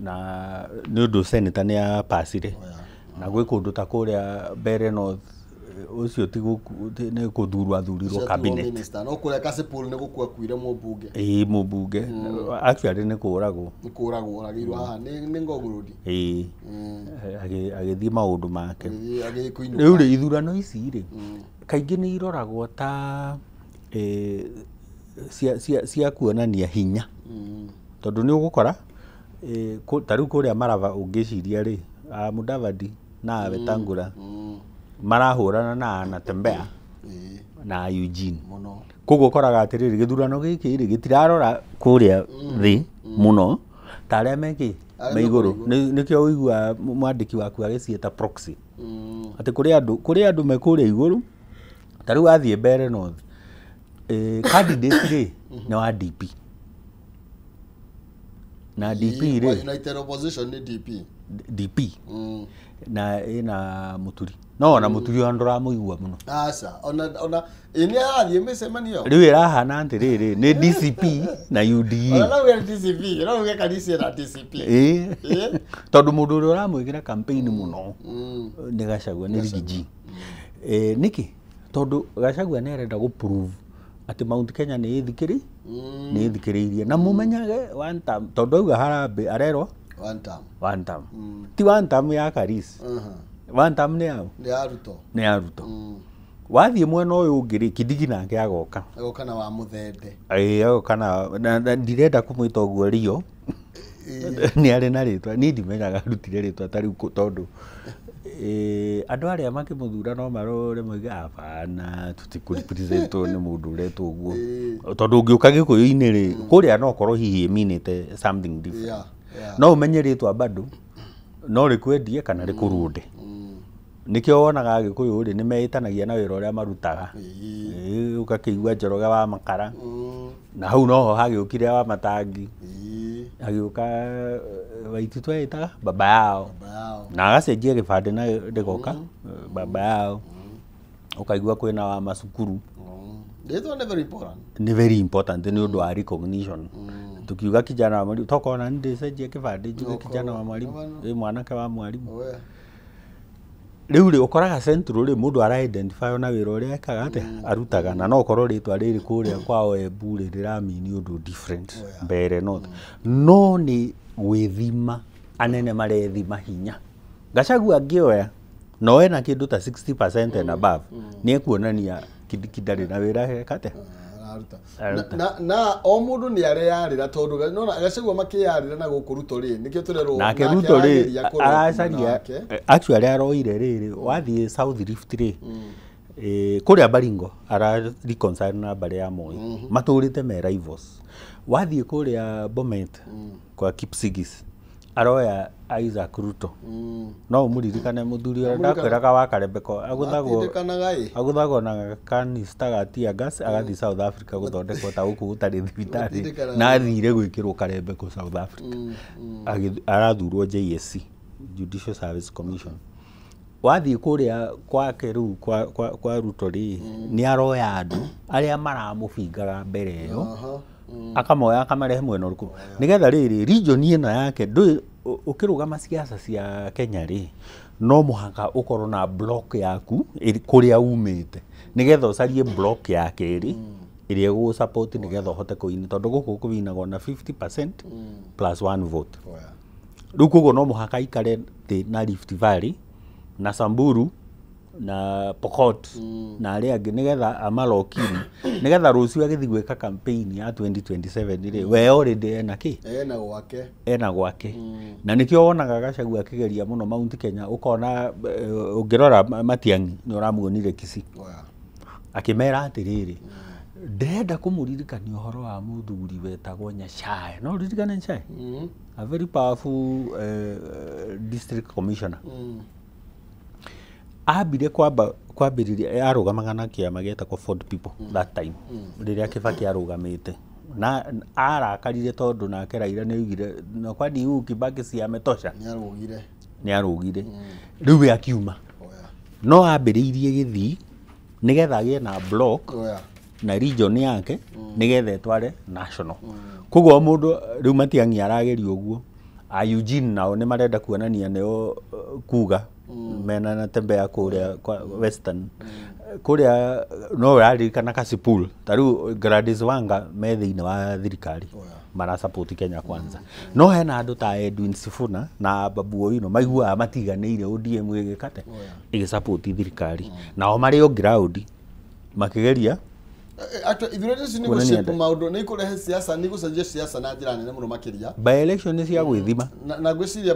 na nĩ ũndũ senator nĩ apacire. Na gwĩ kũndũ ta kũrĩa Mbeere North, ũcio ti nĩ kũthurwo athurirwo Ũcio cabinet. Minister. No kũrĩa Kasipul nĩ gũkua akuire mũmbunge. Ĩĩ, mũmbunge. Actually nĩ kũragwo. Nĩ kũragwo oragĩirwo haha nĩ Ngong Road. Ĩĩ. Agĩthiĩ maũndũ make. Agĩthiĩ kũinũka. Rĩu rĩ ithurano ici rĩ kaingĩ nĩ iroragwo ta cia kuonania hinya. Tondũ nĩ ũgũkora ta rĩu kũrĩa Maraba ũngĩciria rĩ, Mudavadi na Wetangula marahũrana na Anatembea na Eugene. Mũno. Koguo ũkoraga atĩrĩrĩ, gĩthurano gĩkĩ rĩ gĩtirarora kũrĩa thĩ mũno ta arĩa mekĩ Arĩa me igũrũ. me Nĩkĩo ũiguaga mwandĩki waku agĩciĩta proxy. Atĩ kũrĩ andũ me kũrĩa igũrũ, ta rĩu wathiĩ Mbeere North, candidate rĩ nĩ wa DP. Na DP rĩ United Opposition nĩ DP. DP. Na ĩna Mũturi. No ona Mũturi ona ndũramũigua mũno. Aca, ona ĩ nĩ arathiĩ mĩcemanio. Rĩu ĩrahana atĩrĩrĩ, nĩ DCP na UDA. Ona no uge DCP, no uge Karisi na DCP. Ĩĩ. Tondũ mũndũ ũrĩa ũramwĩkĩra campaign mũno nĩ Gachagua, nĩ Riggy G. Nĩkĩ? Tondũ Gachagua nĩ arenda gũ prove atĩ Mount Kenya nĩ nĩ ĩthikĩrĩirie. Na mũmenyage one term, tondũ auga harambee arerwo One term. One term. Ti one term ya Karisi. One term nĩ yao? Nĩ ya Ruto. Nĩ ya Ruto. Wathiĩ mwena ũyũ ũngĩ rĩ, Kindiki nake agoka. Agoka na wa Mũthende. Ĩĩ, agoka na ndirenda kũmwĩta ũguo Rio. Nĩ arĩ na rĩtwa, niĩ ndimenyaga arutire rĩtwa ta rĩu tondũ andũ arĩa makĩmũthura no marore moige abana tũtikũrepresentwo nĩ mũndũ ũretwo ũguo. Tondũ ũngĩũka Gĩkũyũ-inĩ rĩ, kũrĩa no ũkorwo hihi ĩminĩte something different. No ũmenye rĩtwa bado no rĩkwendie kana rĩkũrũnde. Nĩkĩo wonaga Agĩkũyũ rĩ nĩmeĩtanagia na wĩra ũrĩa marutaga. Ũgakĩigua Njoroge wa makara. Na hau noho hagĩũkire wa matangi. Agĩũka Waititu eĩtaga baba yao. Baba yao. Na agacenjia gĩbandĩ na rĩgoka baba yao. Ũkaigua kwĩna wa macukuru. Rĩtwa nĩ very important. Nĩ very important nĩ ũndũ wa recognition. Tukiuga kijana wa mwalimu, tokorwo na nĩ ndĩcenjia kĩbandĩ njuge kijana wa mwalimu, mwanake wa mwalimu. Rĩu rĩ ũkoraga Central rĩ mũndũ ara identify na wĩra ũrĩa ekaga atĩa arutaga, na no ũkorwo rĩtwa rĩrĩ kũrĩa kwao Embu rĩ rĩramini ũndũ different Mbeere North. No nĩ gwĩthima anene marethima hinya. Gachagua angĩoya na oe na kĩndũ ta 60% and above, nĩ ekuonania Kindiki ndarĩ na wĩra eka atĩa Araruta. Araruta. Na o mũndũ nĩ areyarĩra tondũ nona Gachagua makĩyarĩra na gũkũ Ruto rĩ nĩkĩo tũrerwo nake Ruto rĩ arageria kũrora mwena aracaria wake. Actually aroire rĩrĩ wathiĩ South Rift rĩ, kũrĩa Baringo ara reconcile na mbarĩ ya Moi, matũrĩte me rivals. Wathiĩ kũrĩa Bomet kwa Kipsigis aroya Isaac Ruto no ũmũririkane mũthuri ũrĩa ndakwĩraga wa Karembeko agũthagwo Matindĩkanaga ĩ. Agũthagwo na kanista ga tear gas agathiĩ South Africa gũthondekwo ta gũkũ gũtarĩ thibitarĩ. Matindĩkanaga. Na athire gwĩkĩrwo karembeko South Africa. Arathurwo JSC, Judicial Service Commission. Wathiĩ kũrĩa kwake rĩu kwa Ruto rĩ, nĩ aroya andũ arĩa maramũbingaga mbere ĩyo, akamoya akamarehe mwena ũrĩkũ, nĩgetha rĩrĩ region ĩno yake ndũĩ ũkĩrũgama siasa cia Kenya rĩ, no mũhaka ũkorwo na block yaku kũrĩa umĩte, nĩgetha ũcarie block ya kerĩ ĩrĩa ĩgũgũ-support nĩgetha ũhote kũwin, tondũ gũkũ kũwinagwo na 50% plus one vote. Rĩu koguo no mũhaka aikare thĩ na Rift Valley na Samburu na Pokot na arĩa angĩ, nĩgetha amalokini, nĩgetha rũciũ agĩthiĩ gwĩka campaign ya 2027 rĩ, we already ena kĩ? Ena gwake. Ena gwake. Na nĩkĩo wonaga Gachagua akĩgeria mũno Mount Kenya. Ũkona ũngĩrora Matiang'i nĩ ũramuonire Kisii akĩmera atĩrĩrĩ, ndĩrenda kũmũririkania ũhoro wa mũthuri wetagwo Nyachae. No ũririkane Nyachae? A very powerful district commissioner. Ambire kwamba kwambĩrĩria arũgamaga na kĩama gĩetagwo Ford People that time rĩrĩa Kibaki arũgamĩte, na arakarire tondũ nake Raila nĩ oigire, "Na kwani huyu Kibaki si ametosha?" Nĩ arũgire. Nĩ arũgire. Rĩu we akiuma, no ambĩrĩirie gĩthii nĩgetha agĩe na block na region yake, nĩgetha ĩtware national. Koguo mũndũ rĩu Matiang'i arageria ũguo. A Eugene nao nĩ marenda kuonania nĩo kuga mena na tembea kũrĩa kwa Western kũrĩa. No ũraririkana Kasipul, ta rĩu Gladys Wanga me thĩinĩ wa thirikari mara support Kenya Kwanza, no hena andũ ta Edwin Sifuna na Babu Owino maiguaga matiganĩire ODM ĩgĩkate ĩgĩsupport thirikari, nao marĩ o ground makĩgeria. Actually, ithurano ici nĩ Kuonania gũshape maũndũ, nĩ ikũrehe siasa, nĩ igũcenjia siasa na njĩra nene mũno makĩria. By election nĩ cia gwĩthima. Na ngwĩciria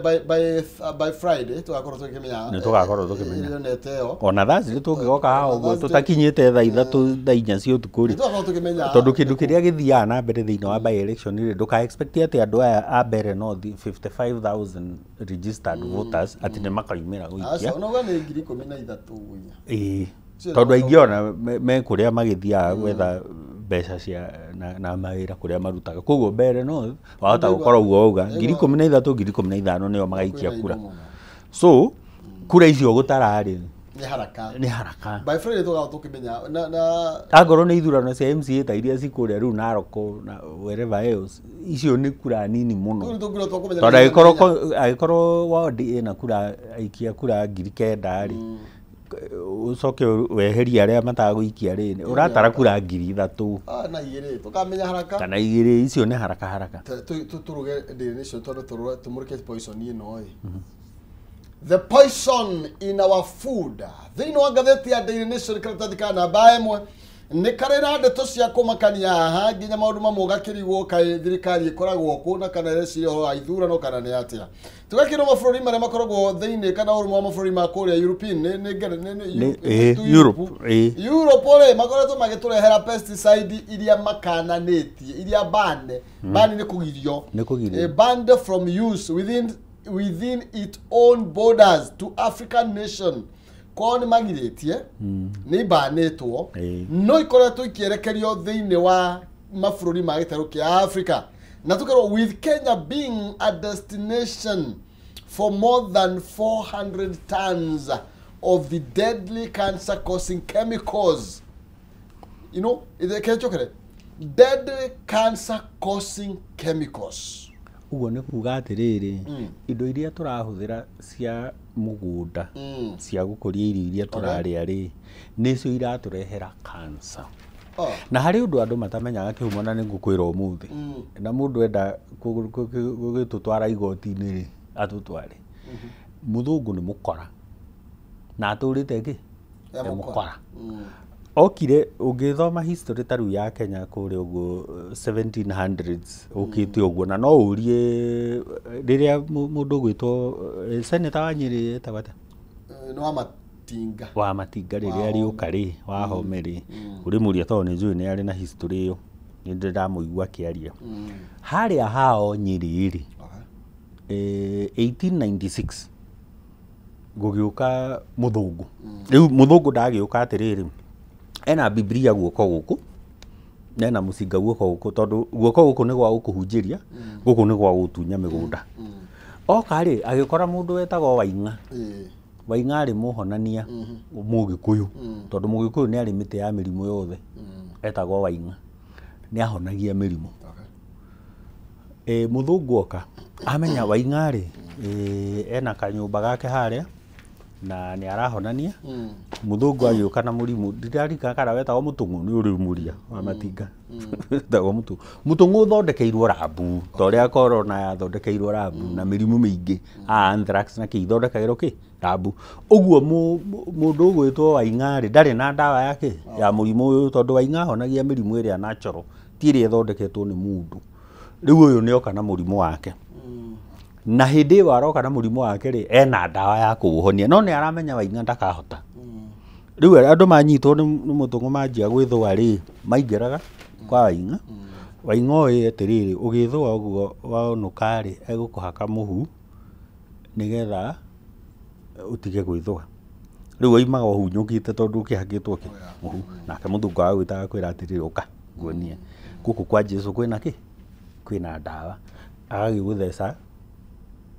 by Friday tũgakorwo tũkĩmenya. Nĩ tũgakorwo tũkĩmenya. Ĩrĩa yonete ĩyo. Ona thaa cirĩ tũngĩgoka haha Ona ũguo Thursday. Tũtakinyĩte thaa 3, thaa 4 cia ũtukũ Nĩ rĩ, tũgakorwo tũkĩmenya. Tondũ kĩndũ kĩrĩa gĩthiaga na mbere thĩinĩ wa by election rĩ, ndũka expect atĩ andũ aya a mbere north 55,000 registered voters atĩ nĩ makaumĩra gũikia. Aca, onauga nĩ 13,000 ũguo inya. Ĩĩ. Cio Tondũ no- aingĩ ona me kũrĩa magĩthiaga gwetha mbeca cia na mawĩra kũrĩa marutaga. Koguo mbere no wahota gũkorwo ũguo wauga 13,000, 15,000 nĩo magaikia Kwĩna kura. indo mũno. So kura icio gũtara rĩ, Nĩ haraka. Nĩ haraka. By Friday tũgakorwo tũkĩmenya na Angorwo nĩ ithurano cia MCA ta iria cikũrĩa rĩu Narok na wherever else, icio nĩ kura nini mũno. Tũu nĩ tũngĩrwo tũkũmenya. Tondũ angĩkorwo ward ĩna kura aikia kura 9,000 rĩ, ũcoke weherie arĩa matagũikia rĩ, ũratara kura 3,000. Ah, na igĩrĩ tũkamenya haraka. Kana igĩrĩ. Icio nĩ haraka haraka. Tũrũge Daily Nation tondũ tũmũrĩke poison ĩno ĩ, the poison in our food. Thĩinĩ wa ngathĩti ya Daily Nation karatathi ka namba 1 nĩ karĩ na ndeto cia kũmakania haha, nginya maũndũ mamwe ũgakĩrigwo kaĩ thirikari ĩkoragwo kũ na kana ĩreciria ũhoro wa ithurano kana nĩ atĩa. Tũgakĩrwo mabũrũri marĩa makoragwo thĩinĩ kana ũrũmwe wa mabũrũri ma kũrĩa European nĩ Nĩ- Europe, ĩĩ. Europe rĩ, makoretwo magĩtũrehera pesticide iria makananĩtie, iria ban nĩ kũgirio. Nĩ kũgirio. Banned from use within its own borders to African nation. Kwao nĩ magirĩtie, nĩ ibanĩtwo, no ikoretwo ikĩerekerio thĩinĩ wa mabũrũri ma gĩtarũ kĩa Africa, na tũkerwo with Kenya being a destination for more than 400 tons of the deadly cancer causing chemicals. Kĩnjũkĩre deadly cancer causing chemicals. Ũguo nĩ kuga atĩrĩrĩ, indo iria tũrahũthĩra cia mũgũnda cia gũkũria irio iria tũrarĩa rĩ, nĩcio iratũrehera cancer. Na harĩ ũndũ andũ matamenyaga kĩhumo, na nĩ ngũkwĩra ũmũthĩ, na mũndũ enda gũgĩtũtwara igoti-inĩ rĩ, atũtware. Mũthũngũ nĩ mũkora na atũrĩte kĩ? E E mũkora. Mũkora. Okire, ũngĩthoma history ta rĩu ya Kenya kũrĩa ũguo 1700s ũkĩte ũguo, na no ũrie rĩrĩa mũndũ ũgwĩtwo senator wa Nyĩrĩ etagwo atĩa? Nĩ wa Matinga. Wa Matinga rĩrĩa Wa arĩũka rĩ, Wahome rĩ, ũrĩmũria tondũ nĩ njũĩ nĩ arĩ na history ĩyo, nĩ ndĩ ndamũigua akĩaria harĩa hao Nyĩrĩ rĩ. 1896 gũgĩũka mũthũngũ. Rĩu mũthũngũ ndagĩũka atĩrĩrĩ, ena Biblia guoko gũkũ na ena mũcinga guoko gũkũ, tondũ guoko gũkũ nĩ gwa gũkũhunjĩria, gũkũ nĩ gwa gũtunya mĩgũnda. Oka rĩ, agĩkora mũndũ wetagwo Waing'a. Waing'a arĩ mũhonania mũgĩkũyũ, tondũ mũgĩkũyũ nĩ arĩ mĩtĩ ya mĩrimũ yothe. Etagwo Waing'a, nĩ ahonagia mĩrimũ. Mũthũngũ oka amenya Waing'a rĩ, ena kanyũmba gake harĩa na nĩ arahonania. Mũthũngũ agĩũka na mũrimũ, ndiririkana kana wetagwo mũtũng'ũ, nĩ ũrĩ mũria wa matinga, wetagwo mũtũng'ũ. Mũtũng'ũ ũthondekeirwo rambu ta ũrĩa corona yathondekeirwo rambu na mĩrimũ mĩingĩ, anthrax na kĩ, ithondekagĩrwo kĩ rambu. Ũguo mũndũ ũgwĩtwo Waing'a rĩ, ndarĩ na ndawa yake ya mũrimũ ũyũ, tondũ Waing'a ahonagia mĩrimũ ĩrĩa natural, ti ĩrĩa ĩthondeketwo nĩ mũndũ. Rĩu ũyũ nĩ oka na mũrimũ wake, na hĩndĩ ĩyo aroka na mũrimũ wake rĩ, ena ndawa ya kũũhonia, no nĩ aramenya Waing'a ndakahota. Rĩu andũ manyitwo nĩ mũtũng'ũ manjia gwĩthũa rĩ, maingĩraga kwa Waing'a. Waing'a oĩ atĩrĩrĩ, ũgĩthũa ũguo waũnũka rĩ, egũkũhaka mũhu nĩgetha ũtige gwĩthũa. Rĩu waimaga ũhunyũkĩte tondũ ũkĩhakĩtwo kĩ mũhu. Nake mũthũngũ agagwĩta agakwĩra atĩrĩrĩ, ũka nguonie gũkũ kwa Jesũ kwĩna kĩ, kwĩna ndawa. Agagĩgũtheca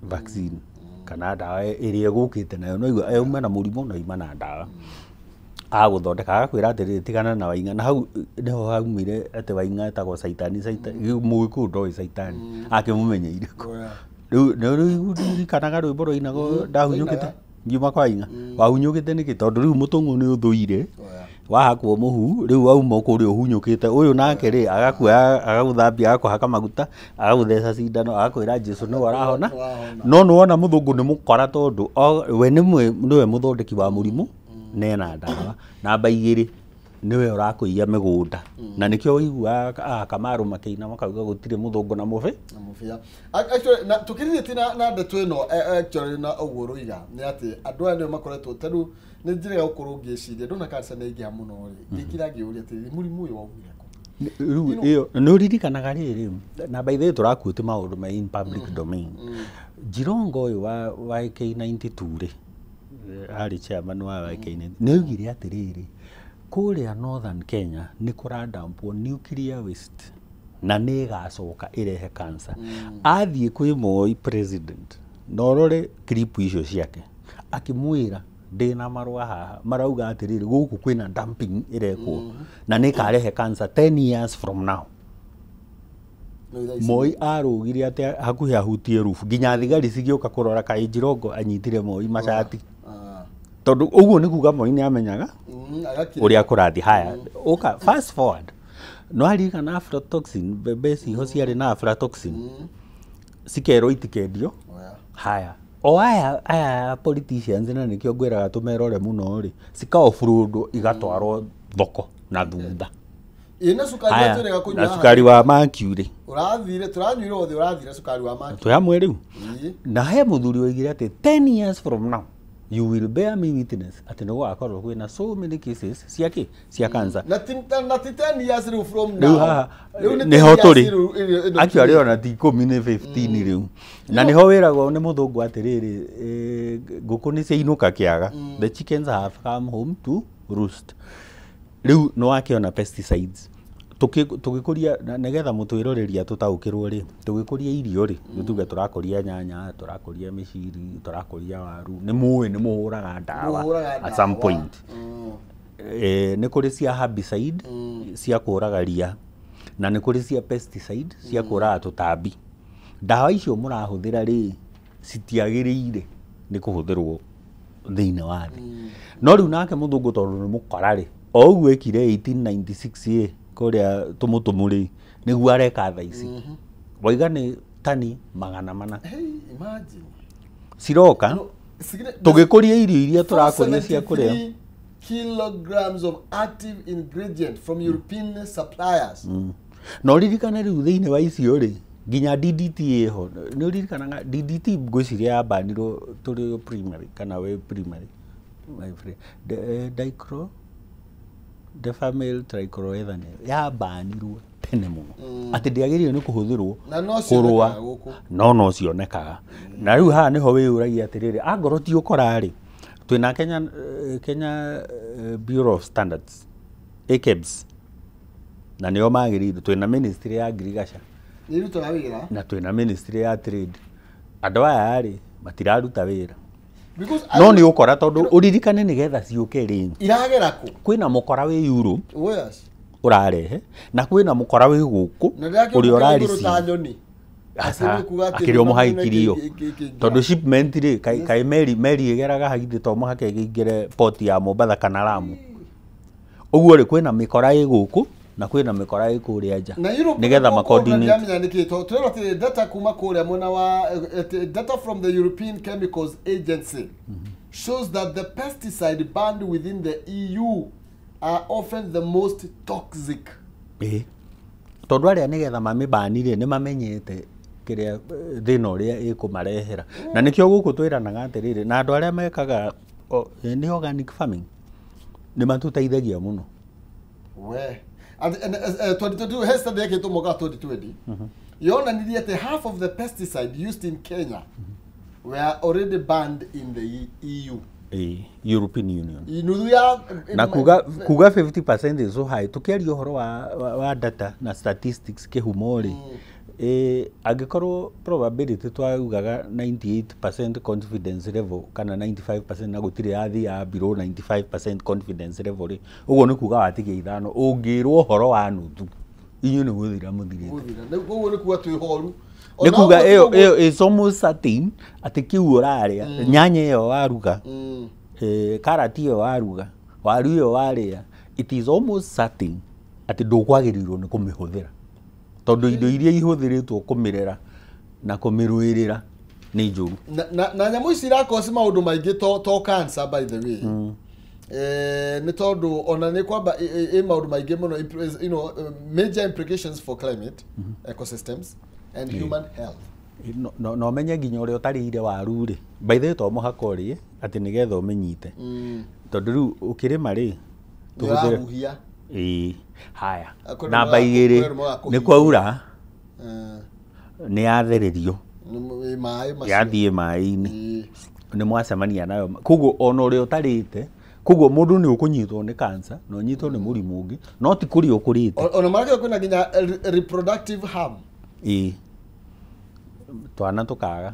vaccine kana ndawa ĩrĩa ĩgũkĩte nayo, no igua auma na mũrimũ na auma na ndawa. Agũthondeka agakwĩra atĩrĩrĩ, tigana na Waing'a. Na hau nĩho haumire atĩ Waing'a etagwo Caitani. Caitani mũgĩkũyũ ndoĩ Caitani, akĩmũmenyeire kũ? Rĩu nĩ ririkanaga rwĩmbo rwainagwo ndahunyũkĩte ngiuma kwa Waing'a. Wahunyũkĩte nĩkĩ? Tondũ rĩu mũtũng'ũ nĩ ũthũire, wahakwo mũhu, rĩu wauma kũrĩa ũhunyũkĩte. Ũyũ nake rĩ, agakuoya agagũthambia, agakũhaka maguta, agagũtheca cindano, agakwĩra Jesũ nĩwe arahona. No nĩ wona mũthũngũ nĩ mũkora, tondũ we nĩwe mũthondeki wa mũrimũ na ena ndawa. Namba igĩrĩ, nĩwe ũrakũiya mĩgũnda, na nĩkĩo ũiguaga Kamaru makĩina makauga gũtirĩ mũthũngũ na mũbĩ na mũbĩa. Actually, na tukĩrĩtie na ndeto ĩno, actually na ũguo ũroiga nĩ atĩ andũ aya nĩo makoretwo tarĩu nĩ njĩra ya gũkorwo ngĩciria ndona cancer nĩ yaingĩha mũno rĩ, ngĩkira ngĩũria atĩrĩrĩ, mũrimũ ũyũ waumire kũ? Rĩu ĩyo nĩ ũririkanaga rĩrĩ, na by the way tũrakuĩte maũndũ ma in public domain. Jirongo ũyũ wa YK92 rĩ, arĩ chairman wa YK92, nĩ oigire atĩrĩrĩ, kũrĩa Northern Kenya nĩ kũradampwo nuclear waste na nĩ ĩgacoka ĩrehe cancer. Athiĩ kwĩ Moi president, na ũrore clip icio ciake, akĩmwĩra ndĩna marũa haha marauga atĩrĩrĩ, gũkũ kwĩna dumping ĩrekwo na nĩ ĩkarehe cancer 10 years from now. Moi arũgire atĩ hakuhĩ ahutie roof, nginya thigari cigĩũka kũrora kaĩ Jirongo anyitire Moi macati, tondũ ũguo nĩ kuga Moi nĩ amenyaga ũrĩa kũrathiĩ. Haya, ũka fast forward, no aririkana aflatoxin, mbembe ciho ciarĩ na aflatoxin, cikerwo itikendio. Haya, o aya politicians, na nĩkĩo ngwĩraga tũmerore mũno rĩ, cika offload igatwarwo thoko na thutha. Ĩ na cukari Haya, wa tũrega kũnyua na cukari wa mercury. Ũrathire tũranyuire othe, ũrathire cukari wa mercury. Twĩ hamwe rĩu. Na he mũthuri oigire atĩ 10 years from now you will bear me witness atĩ nĩ gũgakorwo kwĩna so many cases cia kĩ, cia cancer. Na ti 10 years rĩu from now. Rĩu haha Rĩu nĩ nĩho 10 years tũrĩ. Rĩu ĩno Actually ona ti 10 nĩ 15 rĩu, na nĩho wĩragwo nĩ mũthũngũ atĩrĩrĩ, ngũkũ nĩ ciainũka kĩaga, the chickens have come home to roost. Rĩu nĩ wakĩona pesticides tũgĩkũria nĩgetha mũtwĩroreria tũtaũkĩrwo rĩ, tũgĩkũria irio rĩ, nĩ tuge tũrakũria nyanya, tũrakũria mĩciri, tũrakũria waru, nĩ mũĩ nĩ mũhũraga ndawa Mũhũraga at some ndawa. point. Nĩ kũrĩ cia herbicide cia kũraga ria, na nĩ kũrĩ cia pesticide cia kũraga tũtambi. Ndawa icio mũrahũthĩra rĩ, citiagĩrĩire nĩ kũhũthĩrwo thĩinĩ wa thĩ. No rĩu nake mũthũngũ tondũ nĩ mũkora rĩ, o ũguo ekire 1896 ĩ kũrĩa tũmũtũmũ rĩ, nĩguo areka thaa ici. Waiga nĩ tani 400 Hey, imagine. Ciroka No, tũgĩkũria irio iria tũrakũria cia kũrĩa. 473 kilograms of active ingredient from European suppliers. Na ũririkane rĩu thĩinĩ wa icio rĩ, nginya DDT ĩho. Nĩ ũririkanaga DDT? Ngwĩciria yambanirwo tũrĩ primary kana wĩ primary, my friend. Dichloro diphenyl trichloroethane yambanirwo tene mũno atĩ ndĩagĩrĩire nĩ kũhũthĩrwo Na no kũrũa cionekaga gũkũ. No cionekaga. Na rĩu haha nĩho wĩyũragia atĩrĩrĩ, angorwo ti ũkora rĩ, twĩna Kenya, Kenya Bureau of Standards, AKEBS, na nĩo magĩrĩire. Twĩna ministry ya agriculture Nĩ irutaga wĩra. Na twĩna ministry ya trade. Andũ aya rĩ, matiraruta wĩra. Because No nĩ ũkora, tondũ ũririkane nĩgetha ciũke rĩ, iragera kũ? Kwĩna mũkora wĩ Europe Where's? ũrarehe, na kwĩna mũkora wĩ gũkũ Na ũrĩa ndĩrakĩũra ũrarisi ta nyoni. Aca, Atĩ nĩ kuga atĩ akĩrĩ o mũhaikirio tondũ shipment rĩ, kaĩ meri ĩgeraga haithĩ to mũhaka ĩngĩingĩre port ya Mombatha kana Lamu. Ũguo rĩ, kwĩna mĩkora ĩ gũkũ na kwĩna mĩkora ĩ kũrĩa nja Na Europe nĩgetha ma coordinate. Ndiramenya nĩkĩ to twĩrwo atĩ data kuma kũrĩa mwena wa data from the European Chemicals Agency shows that the pesticide banned within the EU are often the most toxic. Ĩĩ, tondũ arĩa nĩgetha mamĩbani rĩ, nĩ mamenyete kĩrĩa thĩna ũrĩa ĩkũmarehera, na nĩkĩo gũkũ twĩranaga atĩrĩrĩ, na andũ arĩa mekaga nĩ organic farming nĩ matũteithagia mũno. We and 2022 he study yekĩtwo mwaka wa 2020 yonanirie atĩ half of the pesticide used in Kenya were already banned in the EU. Ĩĩ, European Union. Nuthu ya Na kuga 50% is so high. Tukiaria ũhoro wa data na statistics, kĩhumo rĩ, angĩkorwo probability twaugaga 98% confidence level kana 95%, na gũtirĩ yathiaga below 95% confidence level rĩ, ũguo nĩ kuga watigia ithano ũngĩrwo ũhoro wa nuthu, inyuĩ nĩ gũthira mũthirĩte. Gũthira. Koguo nĩ kuga twĩ horu. Nĩ kuga ĩyo is almost certain atĩ kĩu ũrarĩa, nyanya ĩyo waruga, karati ĩyo waruga, waru ĩyo warĩa, it is almost certain atĩ ndũkwagĩrĩirwo nĩ kũmĩhũthĩra, tondũ indo iria ihũthĩrĩtwo kũmĩrera na kũmĩrũĩrĩra nĩ njũru. Na nyamũ ici irakosi maũndũ maingĩ to cancer, by the way. Nĩ tondũ ona nĩ kwamba ĩ maũndũ maingĩ mũno, major implications for climate, ecosystems and human health. No ũmenye nginya ũrĩa ũtarĩire waru rĩ, by the way, to mũhaka ũrĩe atĩ nĩgetha ũmĩnyite, tondũ rĩu ũkĩrĩma rĩ, Nĩ tũhũthĩre ũrahuhia. Ĩĩ, haya. Kwĩna Namba igĩrĩ, kwĩna rũmwe nĩ kwaura, nĩ yathererio, nĩ maĩ macio. Yathiĩ maĩ-inĩ, nĩ mwacemania nayo. Koguo ona ũrĩa ũtarĩte, koguo mũndũ nĩ ũkũnyitwo nĩ cancer na ũnyitwo nĩ mũrimũ ũngĩ, no ti kũrĩa ũkũrĩte. Ona marakĩo kwĩna nginya reproductive harm. Ĩĩ, twana tũkaga.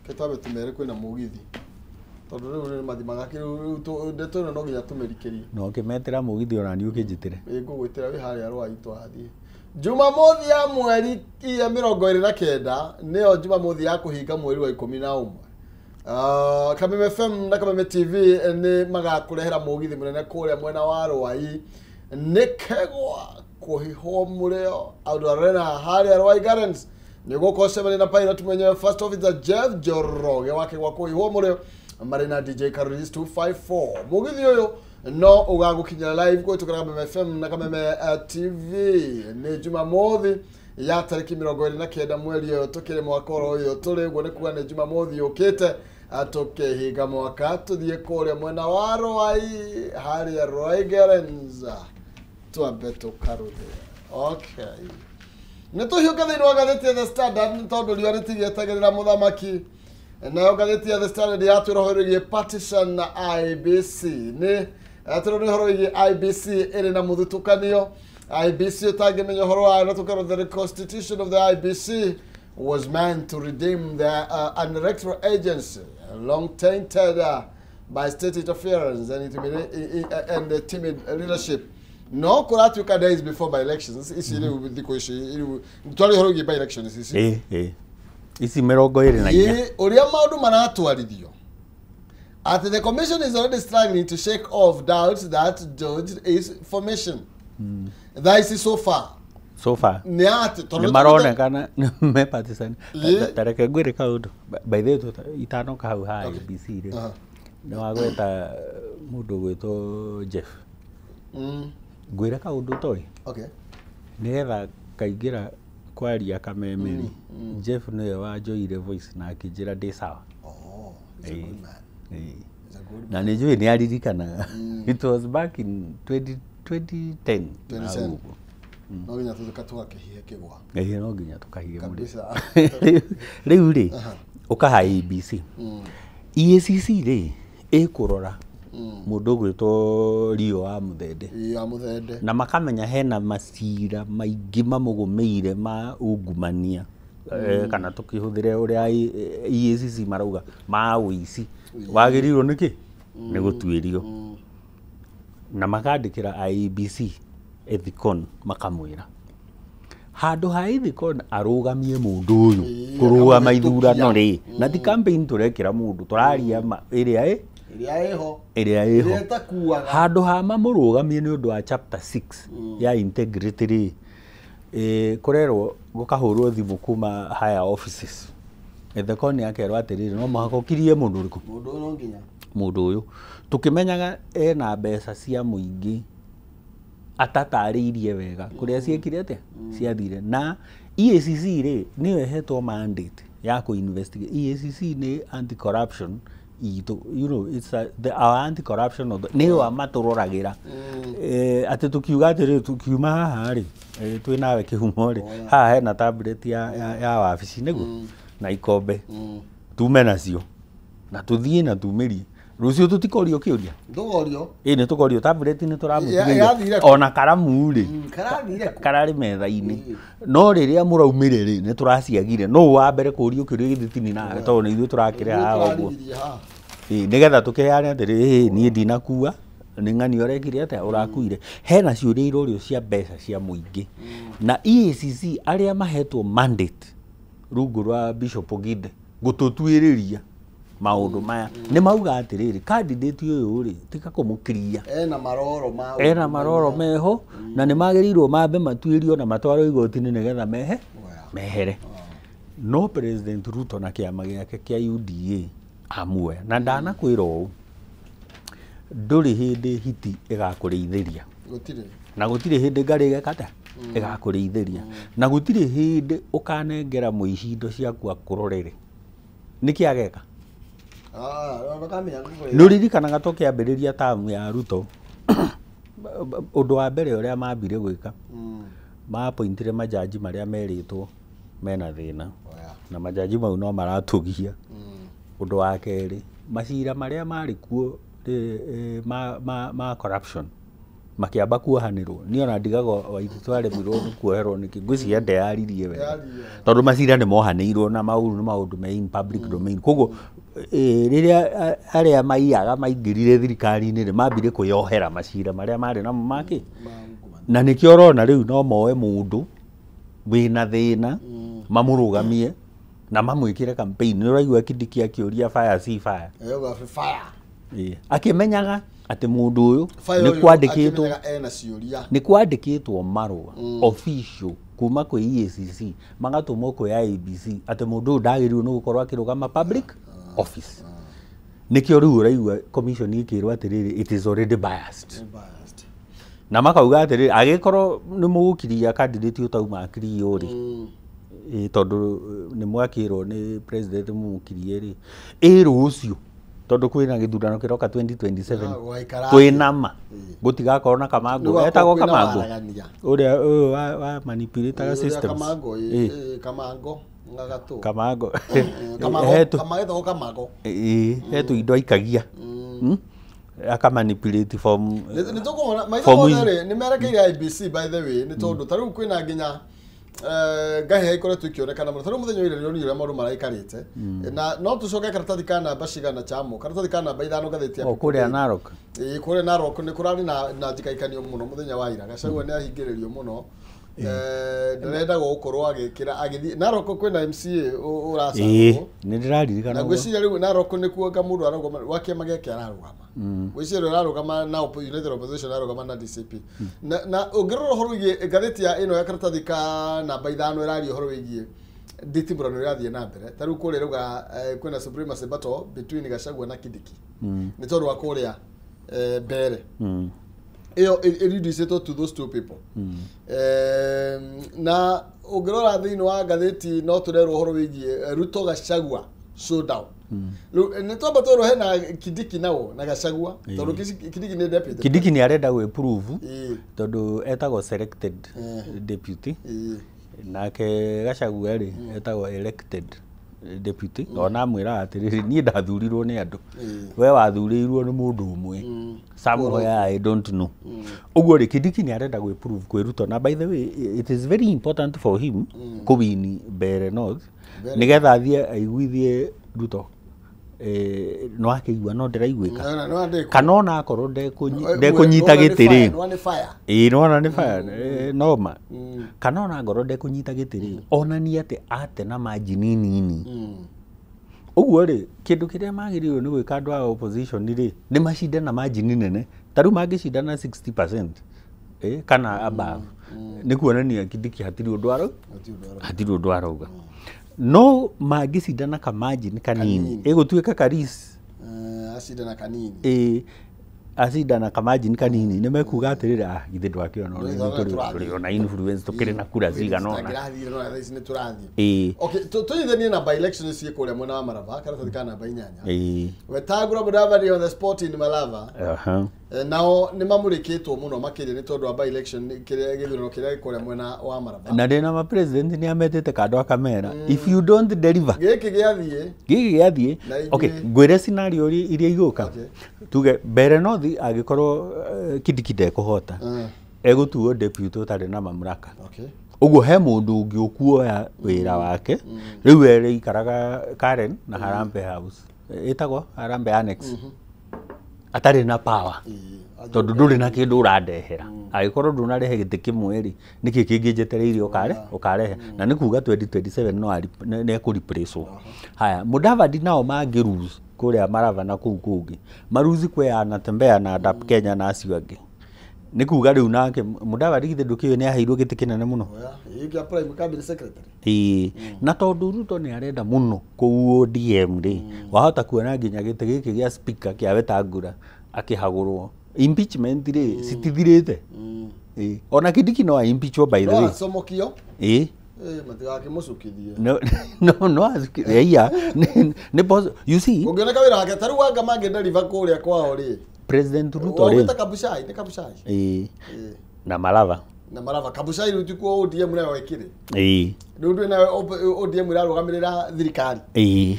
Ke twambe tũmere kwĩna mũgithi, tondũ rĩu nĩ mathimaga rĩu ndeto ĩno no nginya tũmĩrikĩrie. Na ũkĩmetĩra mũgithi ona niĩ ũkĩnjĩtĩre. Ĩ, ngũgwĩtĩra wĩ harĩa Rwai twathiĩ Jumamothi ya mweri ya 29, nĩyo Jumamothi ya kũhinga mweri wa 11. Kameme FM na Kameme TV nĩ magakũrehera mũgithi mũnene kũrĩa mwena wa Rwai, nĩ kegwa kũhihwo mũrĩo andũ arena harĩa Rwai Gardens. Nĩ gũkorwo cemania na pilot mwenyewe, first officer Jeff Njoroge wake gwa kũhihwo mũrĩo, marĩ na DJ Carolis 254. Mũgithi ũyũ no ũgagũkinyĩra live kũhĩtũkĩra Kameme FM na Kameme TV. Nĩ Jumamothi ya tarĩki 29 mweri ũyũ tũkĩrĩ, mwaka oro ũyũ tũrĩ. Ũguo nĩ kuga nĩ Jumamothi yũkĩte tũkĩhinga mwaka, tũthiĩ kũrĩa mwena wa Rwai, harĩa Rwai Gardens, twambe tũkarũthĩ. Okay, nĩ tũhiũke thĩinĩ wa ngathĩti ya The Standard, nĩ tondũ riũa rĩtigĩetagĩrĩra mũthamaki. Nayo ngathĩti ya The Standard yatwĩra ũhoro wĩgiĩ partition na IEBC. Nĩ yatwĩra nĩ ũhoro wĩgiĩ IEBC ĩrĩ na mũthutũkanio. IEBC, ũtangĩmenya ũhoro wayo, na tũkerwo the reconstitution of the IEBC was meant to redeem the an electoral agency long tainted by state interference and timid leadership. No kũratuĩka days before by elections ici, rĩu thikũ ici rĩu twarĩ ũhoro wĩgiĩ by elections ici. Ĩĩ, ici 24. Ĩ, ũrĩa maũndũ maratwarithio atĩ the commission is already struggling to shake off doubts that dogged its formation. Thaa ici so far So far nĩ atĩ tondũ nĩ maronekana me partisan. Ĩ. Ta reke ngwĩre kaũndũ, by the way, itanoka hau ha IEBC rĩ, nĩ wagweta mũndũ ũgwĩtwo Jeff. Ngwĩre kaũndũ toĩ, nĩgetha kaingĩra kwaria Kameme rĩ, Jeff nĩwe wanjoire voice na akĩnjĩra ndĩ sawa. Oh, he's a good man. He's a good Na nĩ njũĩ nĩ aririkanaga, it was back in 20 2010 na 2010. ũguo. No nginya tũthika tũgakĩhihe kĩgwa. Ĩĩ, no nginya tũkahihe mũrĩ. Kabisa. Rĩu rĩ, ũkaha IEBC. EACC rĩ, ĩkũrora mũndũ ũgwĩtwo Rio wa Mũthende. Ya Mũthende. Na makamenya hena macira maingĩ mamũgũmĩire ma ungumania, kana tũkĩhũthĩre ũrĩa EACC marauga ma ũici, wagĩrĩirwo nĩkĩ nĩ gũtuĩrio. Na makandĩkĩra IEBC Ethicon, makamwĩra handũ ha Ethicon arũgamie mũndũ ũyũ kũrũgama ithurano rĩ, na ti campaign tũrekĩra mũndũ, tũraria ma ĩrĩa ĩ Ĩrĩa ĩho. Ĩrĩa ĩho. Ĩrĩa ĩtakuaga. Handũ ha mamũrũgamie nĩ ũndũ wa chapter 6 ya integrity rĩ, kũrerwo gũkahũrwo thimũ kuma higher offices. Ethicon akerwo atĩrĩrĩ, no mũhaka ũkirie mũndũ ũrĩkũ? Mũndũ ũyũ no nginya. Mũndũ ũyũ tũkĩmenyaga ena mbeca cia mũingĩ atatarĩirie wega kũrĩa ciekire atĩa, ciathire. Na EACC rĩ, nĩyo ĩhetwo mandate ya kũ investigate. EACC nĩ anti corruption itũ, it's our anti corruption nĩyo amatũroragĩra. Atĩ tũkiuga atĩrĩrĩ, tukiuma haha rĩ, twĩ nawe kĩhumo rĩ, haha hena tablet ya wabici nĩguo na ikombe, tume nacio na tũthiĩ na tumĩrie rũciũ, tũtikorio kĩũria. Ndũgorio. Ĩ, nĩ tũkorio tablet nĩ tũramũtigĩire. Yathire kũ? Ona karamu rĩ, Karathire kũ? Kararĩ metha-inĩ, no rĩrĩa mũraumire rĩ, nĩ tũraciagire. No wa mbere kũrio kĩũria gĩthĩ tini nawe, tondũ nĩ ithuĩ tũrakĩrĩ haha ũguo. Tũraririe haha. Ĩ, nĩgetha tũkĩheane atĩrĩ, ĩ niĩ ndinakua, nĩ ng'ani ũrekire atĩa ũrakuire. Hena ciũria irorio cia mbeca cia mũingĩ, na EACC arĩa mahetwo mandate rungu rwa Bishop Oginde gũtũtuĩrĩria maũndũ maya nĩ mauga atĩrĩrĩ, candidate ũyũ rĩ, tiga kũmũkiria. Ena maroro ma Ena maroro meho na nĩ magĩrĩirwo mambe matuĩrio na matwarwo igoti-inĩ nĩgetha mehe mehere. No President Ruto na kĩama gĩake kĩa UDA amuoya, na ndanakwĩra ũũ, ndũrĩ hĩndĩ hiti ĩgakũrĩithĩria. Gũtirĩ. Na gũtirĩ hĩndĩ ngarĩ ĩgeka atĩa ĩgakũrĩithĩria, na gũtirĩ hĩndĩ ũkanengera mũici indo ciaku akũrorere nĩkĩ ageka. Ah, ndũkamenya gũkũrĩithia. Nĩ ũririkanaga tũkĩambĩrĩria tamu ya Ruto, ũndũ wa mbere ũrĩa mambire gwĩka, mapointire majaji marĩa merĩtwo mena thĩna, na majaji mau no maratũgia. Ũndũ wa kerĩ, macira marĩa marĩ kuo ma corruption makĩamba kuohanĩrwo. Niĩ ona ndigaga Waititu aremirwo nĩ kuoherwo nĩkĩ, ngwĩciria ndeyaririe wega. Ndeyaririe. Tondũ macira nĩ mohanĩirwo na mau nĩ maũndũ me in public domain. Koguo rĩrĩa arĩa maiyaga maingĩrire thirikari-inĩ rĩ, mambire kwĩyohera macira marĩa marĩ namo makĩ, na nĩkĩo ũrona rĩu no moe mũndũ wĩna thĩna, mamũrũgamie na mamwĩkĩre campaign. Nĩ ũraigua Kindiki akĩũria fire si fire? Ĩyo fire. Ĩĩ. Akĩmenyaga atĩ mũndũ ũyũ Fire nĩ ũyũ kwandĩkĩtwo akĩmenyaga ena ciũria. Nĩ kwandĩkĩtwo marũa official kuma kwĩ EACC magatũmwo kwĩ IEBC atĩ mũndũ ũyũ ndagĩrĩirwo nĩ gũkorwo akĩrũgama public office. Nĩkĩo rĩu ũraigua commission ĩkĩrwo atĩrĩrĩ, it is already biased. Nĩ biased. Na makauga atĩrĩrĩ, agĩkorwo nĩ mũgũkiria candidate ũtauma akirio rĩ, ĩ, tondũ nĩ mwakĩrwo nĩ president mũmũkirie rĩ, ĩ rũciũ tondũ kwĩna gĩthurano kĩroka 2027, Ah, gũgaikara twĩna ma gũtigakorwo na Kamango. Nĩgũgakorwo Etagwo kwĩna Kamango waragania. Ũrĩa ũyũ wa manipulataga Ũrĩa systems. Kamango, Ĩ. ĩ, Kamango ngagatũ. Kamango. Kamango. Kamango Kamango. Ĩ, he tũindo aikagia, akamanipulate form. Nĩ tũkuona maitho Form mothe rĩ nĩ merekeire IEBC, by the way, nĩ tondũ ta rĩu kwĩna nginya ngahĩha ikoretwo ikĩonekana mũno. Ta rĩu mũthenya wa ira nĩronire ũrĩa maũndũ maraikarĩte, na no tũcoke karatathi ka namba cigana chamo, karatathi ka namba 5, ngathĩti ya O kũrĩa Narok. Ĩĩ, kũrĩa Narok nĩ kũrarĩ na njikaikanio mũno mũthenya wa ira. Gachagua nĩ ahingĩrĩrio mũno. Ndarendagwo gũkorwo agĩkĩra agĩthiĩ Narok kwĩna MCA ũracagũrwo. Nĩ ndĩraririkana Na ũguo. ngwĩciria rĩu Narok nĩkuo nga mũndũ ararũgama wa kĩama gĩake ararũgama, ngwĩciria rĩu ararũgama na United Opposition, ararũgama na DCP. Na ũngĩrora ũhoro wĩgiĩ ngathĩti ya ĩno ya karatathi ka namba 5, ĩraria ũhoro wĩgiĩ nditimũrano ĩrathiĩ na mbere. Ta rĩu kũrĩa rauga kwĩna supremacy battle between Gachagua na Kindiki nĩ tondũ wa kũrĩa mbere ĩyo ĩreducĩtwo to those two people. Na ũngĩrora thĩinĩ wa ngathĩti no tũrerwo ũhoro wĩgiĩ Ruto Gachagua showdown. Rĩu nĩ twamba twĩrwo hena Kindiki nao na Gachagua, tondũ Kindiki nĩ deputy. Kindiki nĩ arenda gwĩprove tondũ etagwo selected deputy, nake Gachagua rĩ etagwo elected deputy. Ona amwĩraga atĩrĩrĩ, niĩ ndathurirwo nĩ andũ, we wathurĩirwo nĩ mũndũ ũmwe somewhere, I don't know. Ũguo rĩ, Kindiki nĩ arenda gwĩprove kwĩ Ruto, na by the way it is very important for him kũwini Mbeere North nĩgetha athiĩ aiguithie Ruto, no akĩigua no ndĩraiguĩka No, no, no, kana ona akorwo ndekũnyita gĩtĩ rĩ, nĩ fire. Ĩĩ, nĩwona nĩ fire, noma. Kana ona ngorwo ndekũnyita gĩtĩ rĩ, onanie atĩ ate na margin nini. Ũguo rĩ, kĩndũ kĩrĩa magĩrĩirwo nĩ gwĩka andũ a opposition rĩ, nĩ macinde na margin nene. Ta rĩu mangĩcinda na 60% kana above, nĩ kuonania Kindiki hatirĩ ũndũ arauga, hatirĩ ũndũ arauga. No mangĩcinda na kamargin kanini, ĩgũtuĩka karis. Acinda na kanini. Ĩĩ, acinda na kamargin kanini, nĩ mekuga atĩrĩrĩ, ah, githĩ ndwakĩona ona Nĩ ithuĩ tũrathiĩ. tũrĩ ona influence, tũkĩrĩ na kura cigana ũna. Tũrathire, no thaa ici nĩ tũrathiĩ. Ĩĩ. Okay, tũnyithanie na by election ciĩ kũrĩa mwena wa Marava, karatathi ka namba 8. Wetangula, Mudavadi on the spot in Malava. Nao nĩ mamũrĩkĩtwo mũno makĩria nĩ tondũ wa by election, kĩrĩa gĩthurano kĩrĩa gĩ kũrĩa mwena wa Marava. Na ndĩna ma president nĩ ametĩte kando akamera, if you don't deliver, gĩkĩ gĩathiĩ. Gĩkĩ gĩathiĩ. Na Okay, ngwĩre scenario iria igũka. Tuge Mbeere North angĩkorwo Kindiki ndekũhota, egũtuo deputy ũtarĩ na mamlaka. Ũguo he mũndũ ũngĩ ũkuoya wĩra wake. Rĩu erĩikaraga Karen na Harambee House, ĩtagwo Harambee Annex, atarĩ na power, tondũ ndũrĩ na kĩndũ ũrandehera. Angĩkorwo ndũnarehe gĩtĩ kĩmwe rĩ, nĩkĩ kĩngĩ njetereire ũkare ũkarehe? Na nĩ kuga 2027 no nĩ ekũreplacewo. Haya, Mudavadi nao mangĩ lose kũrĩa Marava na kũu kũngĩ, maruzi kwĩ anatembea na DAP Kenya na acio angĩ, nĩ kuga rĩu nake Mudavadi githĩ ndũkĩũĩ nĩ aheirwo gĩtĩ kĩnene mũno? Oya, gĩkĩ prime cabinet secretary. Ĩĩ, na tondũ Ruto nĩ arenda mũno kũu ODM rĩ, wahota kuona nginya gĩtĩ gĩkĩ gĩa speaker kĩa Wetangula akĩhagũrwo. Impeachment rĩ citithirĩte. Ĩĩ, ona Kindiki no aimpeachwo, by the No way. acomokio. Ĩĩ. Matigakĩmũcukithie. No, no, no, iya, nĩ you see. Ũngĩoneka wĩra wake ta rĩu wanga mangĩnderiva kũrĩa kwao rĩ, President Ruto rĩ, wagwĩta Kabuchai, nĩ Kabuchai. Ĩĩ, na Malava. Na Marava, Kabuchai rĩu tikuo ODM nayo ĩkĩrĩ. Rĩu ndwĩ nayo ODM ĩrarũgamĩrĩra thirikari. Ĩĩ,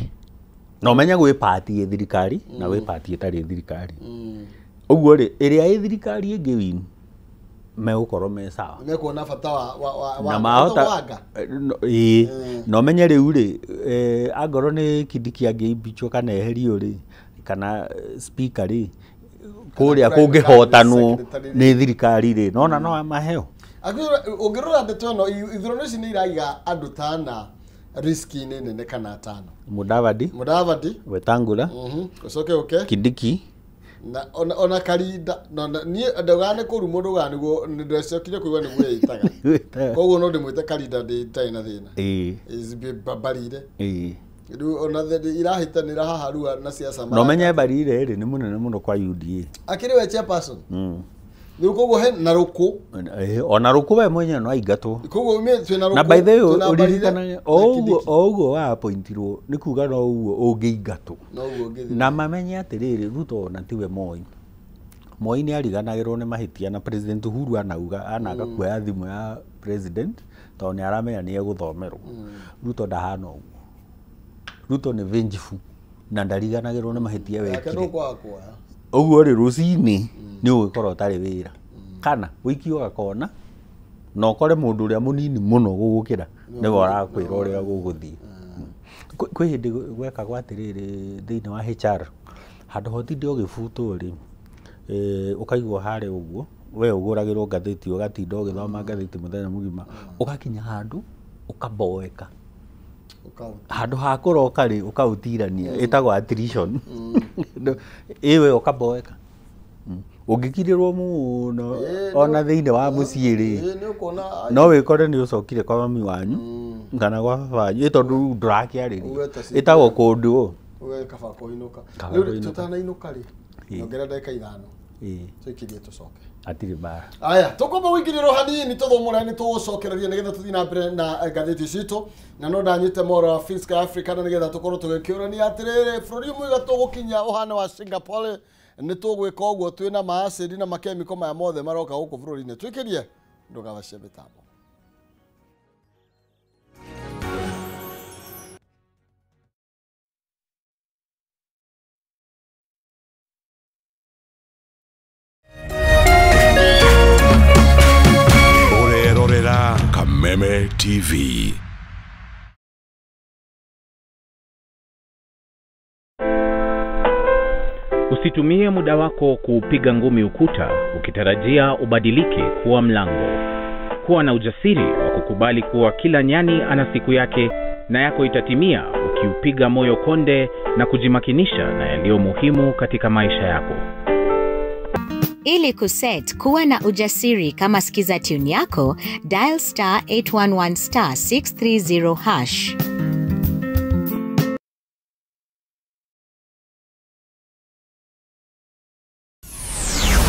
na ũmenye gwĩ party ĩ thirikari na gwĩ party ĩtarĩ thirikari. Ũguo rĩ, ĩrĩa ĩ thirikari ĩngĩ win, megũkorwo me sawa. Mekuona bata wa Na mahota wanga. Ĩĩ, na ũmenye rĩu rĩ, angorwo nĩ Kindiki angĩimbichwo kana eherio rĩ, kana speaker rĩ, kũrĩa prime kũngĩhotanwo secretary rĩ. nĩ thirikari rĩ, nona no maheo. Ũngĩrora ndeto ĩno, ithurano ici nĩ iraiga andũ tana riski-inĩ nene kana atano. Mudavadi, Mudavadi, Wetangula, ũcoke ũke Kindiki, na ona Karinda na niĩ ndaugaga nĩ kũrumwo, ndaugaga nĩguo ndacokire kũigua nĩguo ĩtaga, koguo no ndĩmwĩte Karinda, ndĩtarĩ na thĩna. Mbarire. Rĩu ona irahĩtanĩra haha rua na ciaca. Na ũmenye Mbarire rĩ nĩ mũnene mũno kwa UDA. Akĩrĩ we chairperson rĩu, koguo he na rũkũ. Ona rũkũ we mwenyewe no aingatwo. Koguo twĩna rũkũ, Na by the way, twĩna Mbarire ũririkanaga na o ũguo Kindiki. o ũguo wa appointirwo, nĩ kuga no ũguo ũngĩingatwo. No ũguo ũngĩthiĩ. Na mamenye atĩrĩrĩ, Ruto ona tiwe Moi. Moi nĩ ariganagĩrwo nĩ mahĩtia, na President Uhuru anauga anaga kuoya thimũ ya president tondũ nĩ aramenya nĩ egũthomerwo. Ruto ndahana ũguo. Ruto nĩ vengeful na ndariganagĩrwo nĩ mahĩtia Yake wekire. ndũkwaga kuoya. Ũguo rĩ, rũcinĩ nĩ ũgĩkorwo ũtarĩ wĩra kana ũikio gakona na ũkore mũndũ ũrĩa mũnini mũno gũgũkĩra nĩwe ũrakwĩra ũrĩa gũgũthiĩ. Kwĩ hĩndĩ gwekagwo atĩrĩrĩ, thĩinĩ wa HR, handũ ha ũtinde ũgĩbutwo rĩ, ũkaigwo harĩa ũguo, we ũgũragĩrwo ngathĩti, ũgatinda ũgĩthoma ngathĩti mũthenya mũgima, ũgakinya handũ ũkaboeka. Handũ ha kũroka rĩ, ũkaũtirania, ĩtagwo attrition. Ĩwe ũkaboeka. Ũngĩkirĩrwo mũno ona thĩinĩ wa mũciĩ rĩ, Nĩ ũkuona no wĩkore nĩ ũcokire kwa mami wanyu kana kwa baba wanyu, ĩ tondũ rĩu ndũrakĩarĩrio. Uge ta Ĩtagwo kũndũ. We kaba kũinũka. Kaba Rĩu kũinũka. tũtanainũka rĩ, nyongerera ndagĩka 5, Ĩĩ. tũikirie tũcoke. Hatirĩ mbara. Aya, tũkwamba gũingĩrĩrwo hanini tũthũmũre nĩ tũgũcokereria nĩgetha tũthiĩ na mbere na ngathĩti citũ, na no ndanyite mohoro wa Fisker Africa na nĩgetha tũkorwo tũgĩkĩũrania atĩrĩrĩ, bũrũri ũmwe tũgũkinya ũhana wa Singapore, nĩ tũgwĩka ũguo twĩna maacidi na makemiko maya mothe maroka gũkũ bũrũri-inĩ. Twĩkĩrie ndũgabacie mĩtambo. Kameme TV. Usitumie muda wako kuupiga ngumi ukuta ukitarajia ubadilike kuwa mlango. Kuwa na ujasiri wa kukubali kuwa kila nyani ana siku yake na yako itatimia ukiupiga moyo konde na kujimakinisha na yaliyo muhimu katika maisha yako. Ili kuset kuwa na ujasiri kama skiza tune yako, dial star 811 star 630 hash.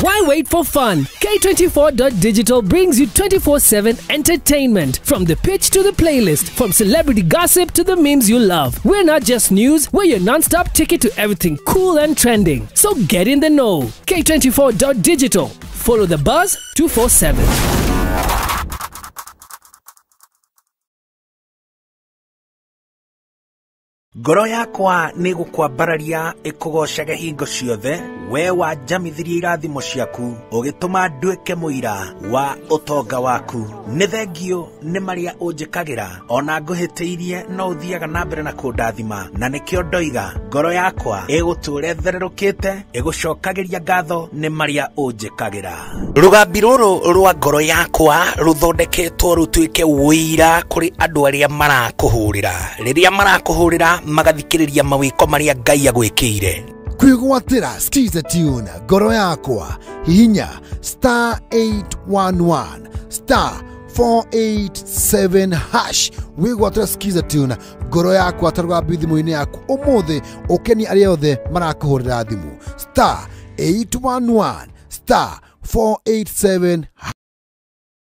Why wait for fun? K24.digital brings you 24/7 entertainment. From the pitch to the playlist, from celebrity gossip to the memes you love. We're not just news, we're your non-stop ticket to everything cool and trending. So get in the know. K24.digital. Follow the buzz 247. Ngoro yakwa nĩ gũkwambararia ĩkũgocage hingo ciothe, we wanjamithirie irathimo ciaku, ũgĩtũma nduĩke mũira wa ũtonga waku. Nĩ thengio nĩ marĩa ũnjĩkagĩra, ona ngũhĩtĩirie no ũthiaga na mbere na kũndathima, na nĩkĩo ndoiga ngoro yakwa ĩgũtũũra ĩthererũkĩte, ĩgũcokagĩria ngatho nĩ marĩa ũnjĩkagĩra. Rũgambi rũrũ rwa ngoro yakwa rũthondeketwo rũtuĩke ũira kũrĩ andũ arĩa marakũhũrĩra. Rĩrĩa marakũhũrĩra magathikĩrĩria mawĩko marĩa Ngai agwĩkĩire. Kwĩgwatĩra Skiza Tune ngoro yakwa, hihinya star 811 star 487 hash wĩgwatĩra Skiza Tune ngoro yakwa ta rũgambi thimũ-inĩ yaku ũmũthĩ, ũkenie arĩa othe marakũhũrĩra thimũ star 811 star 487.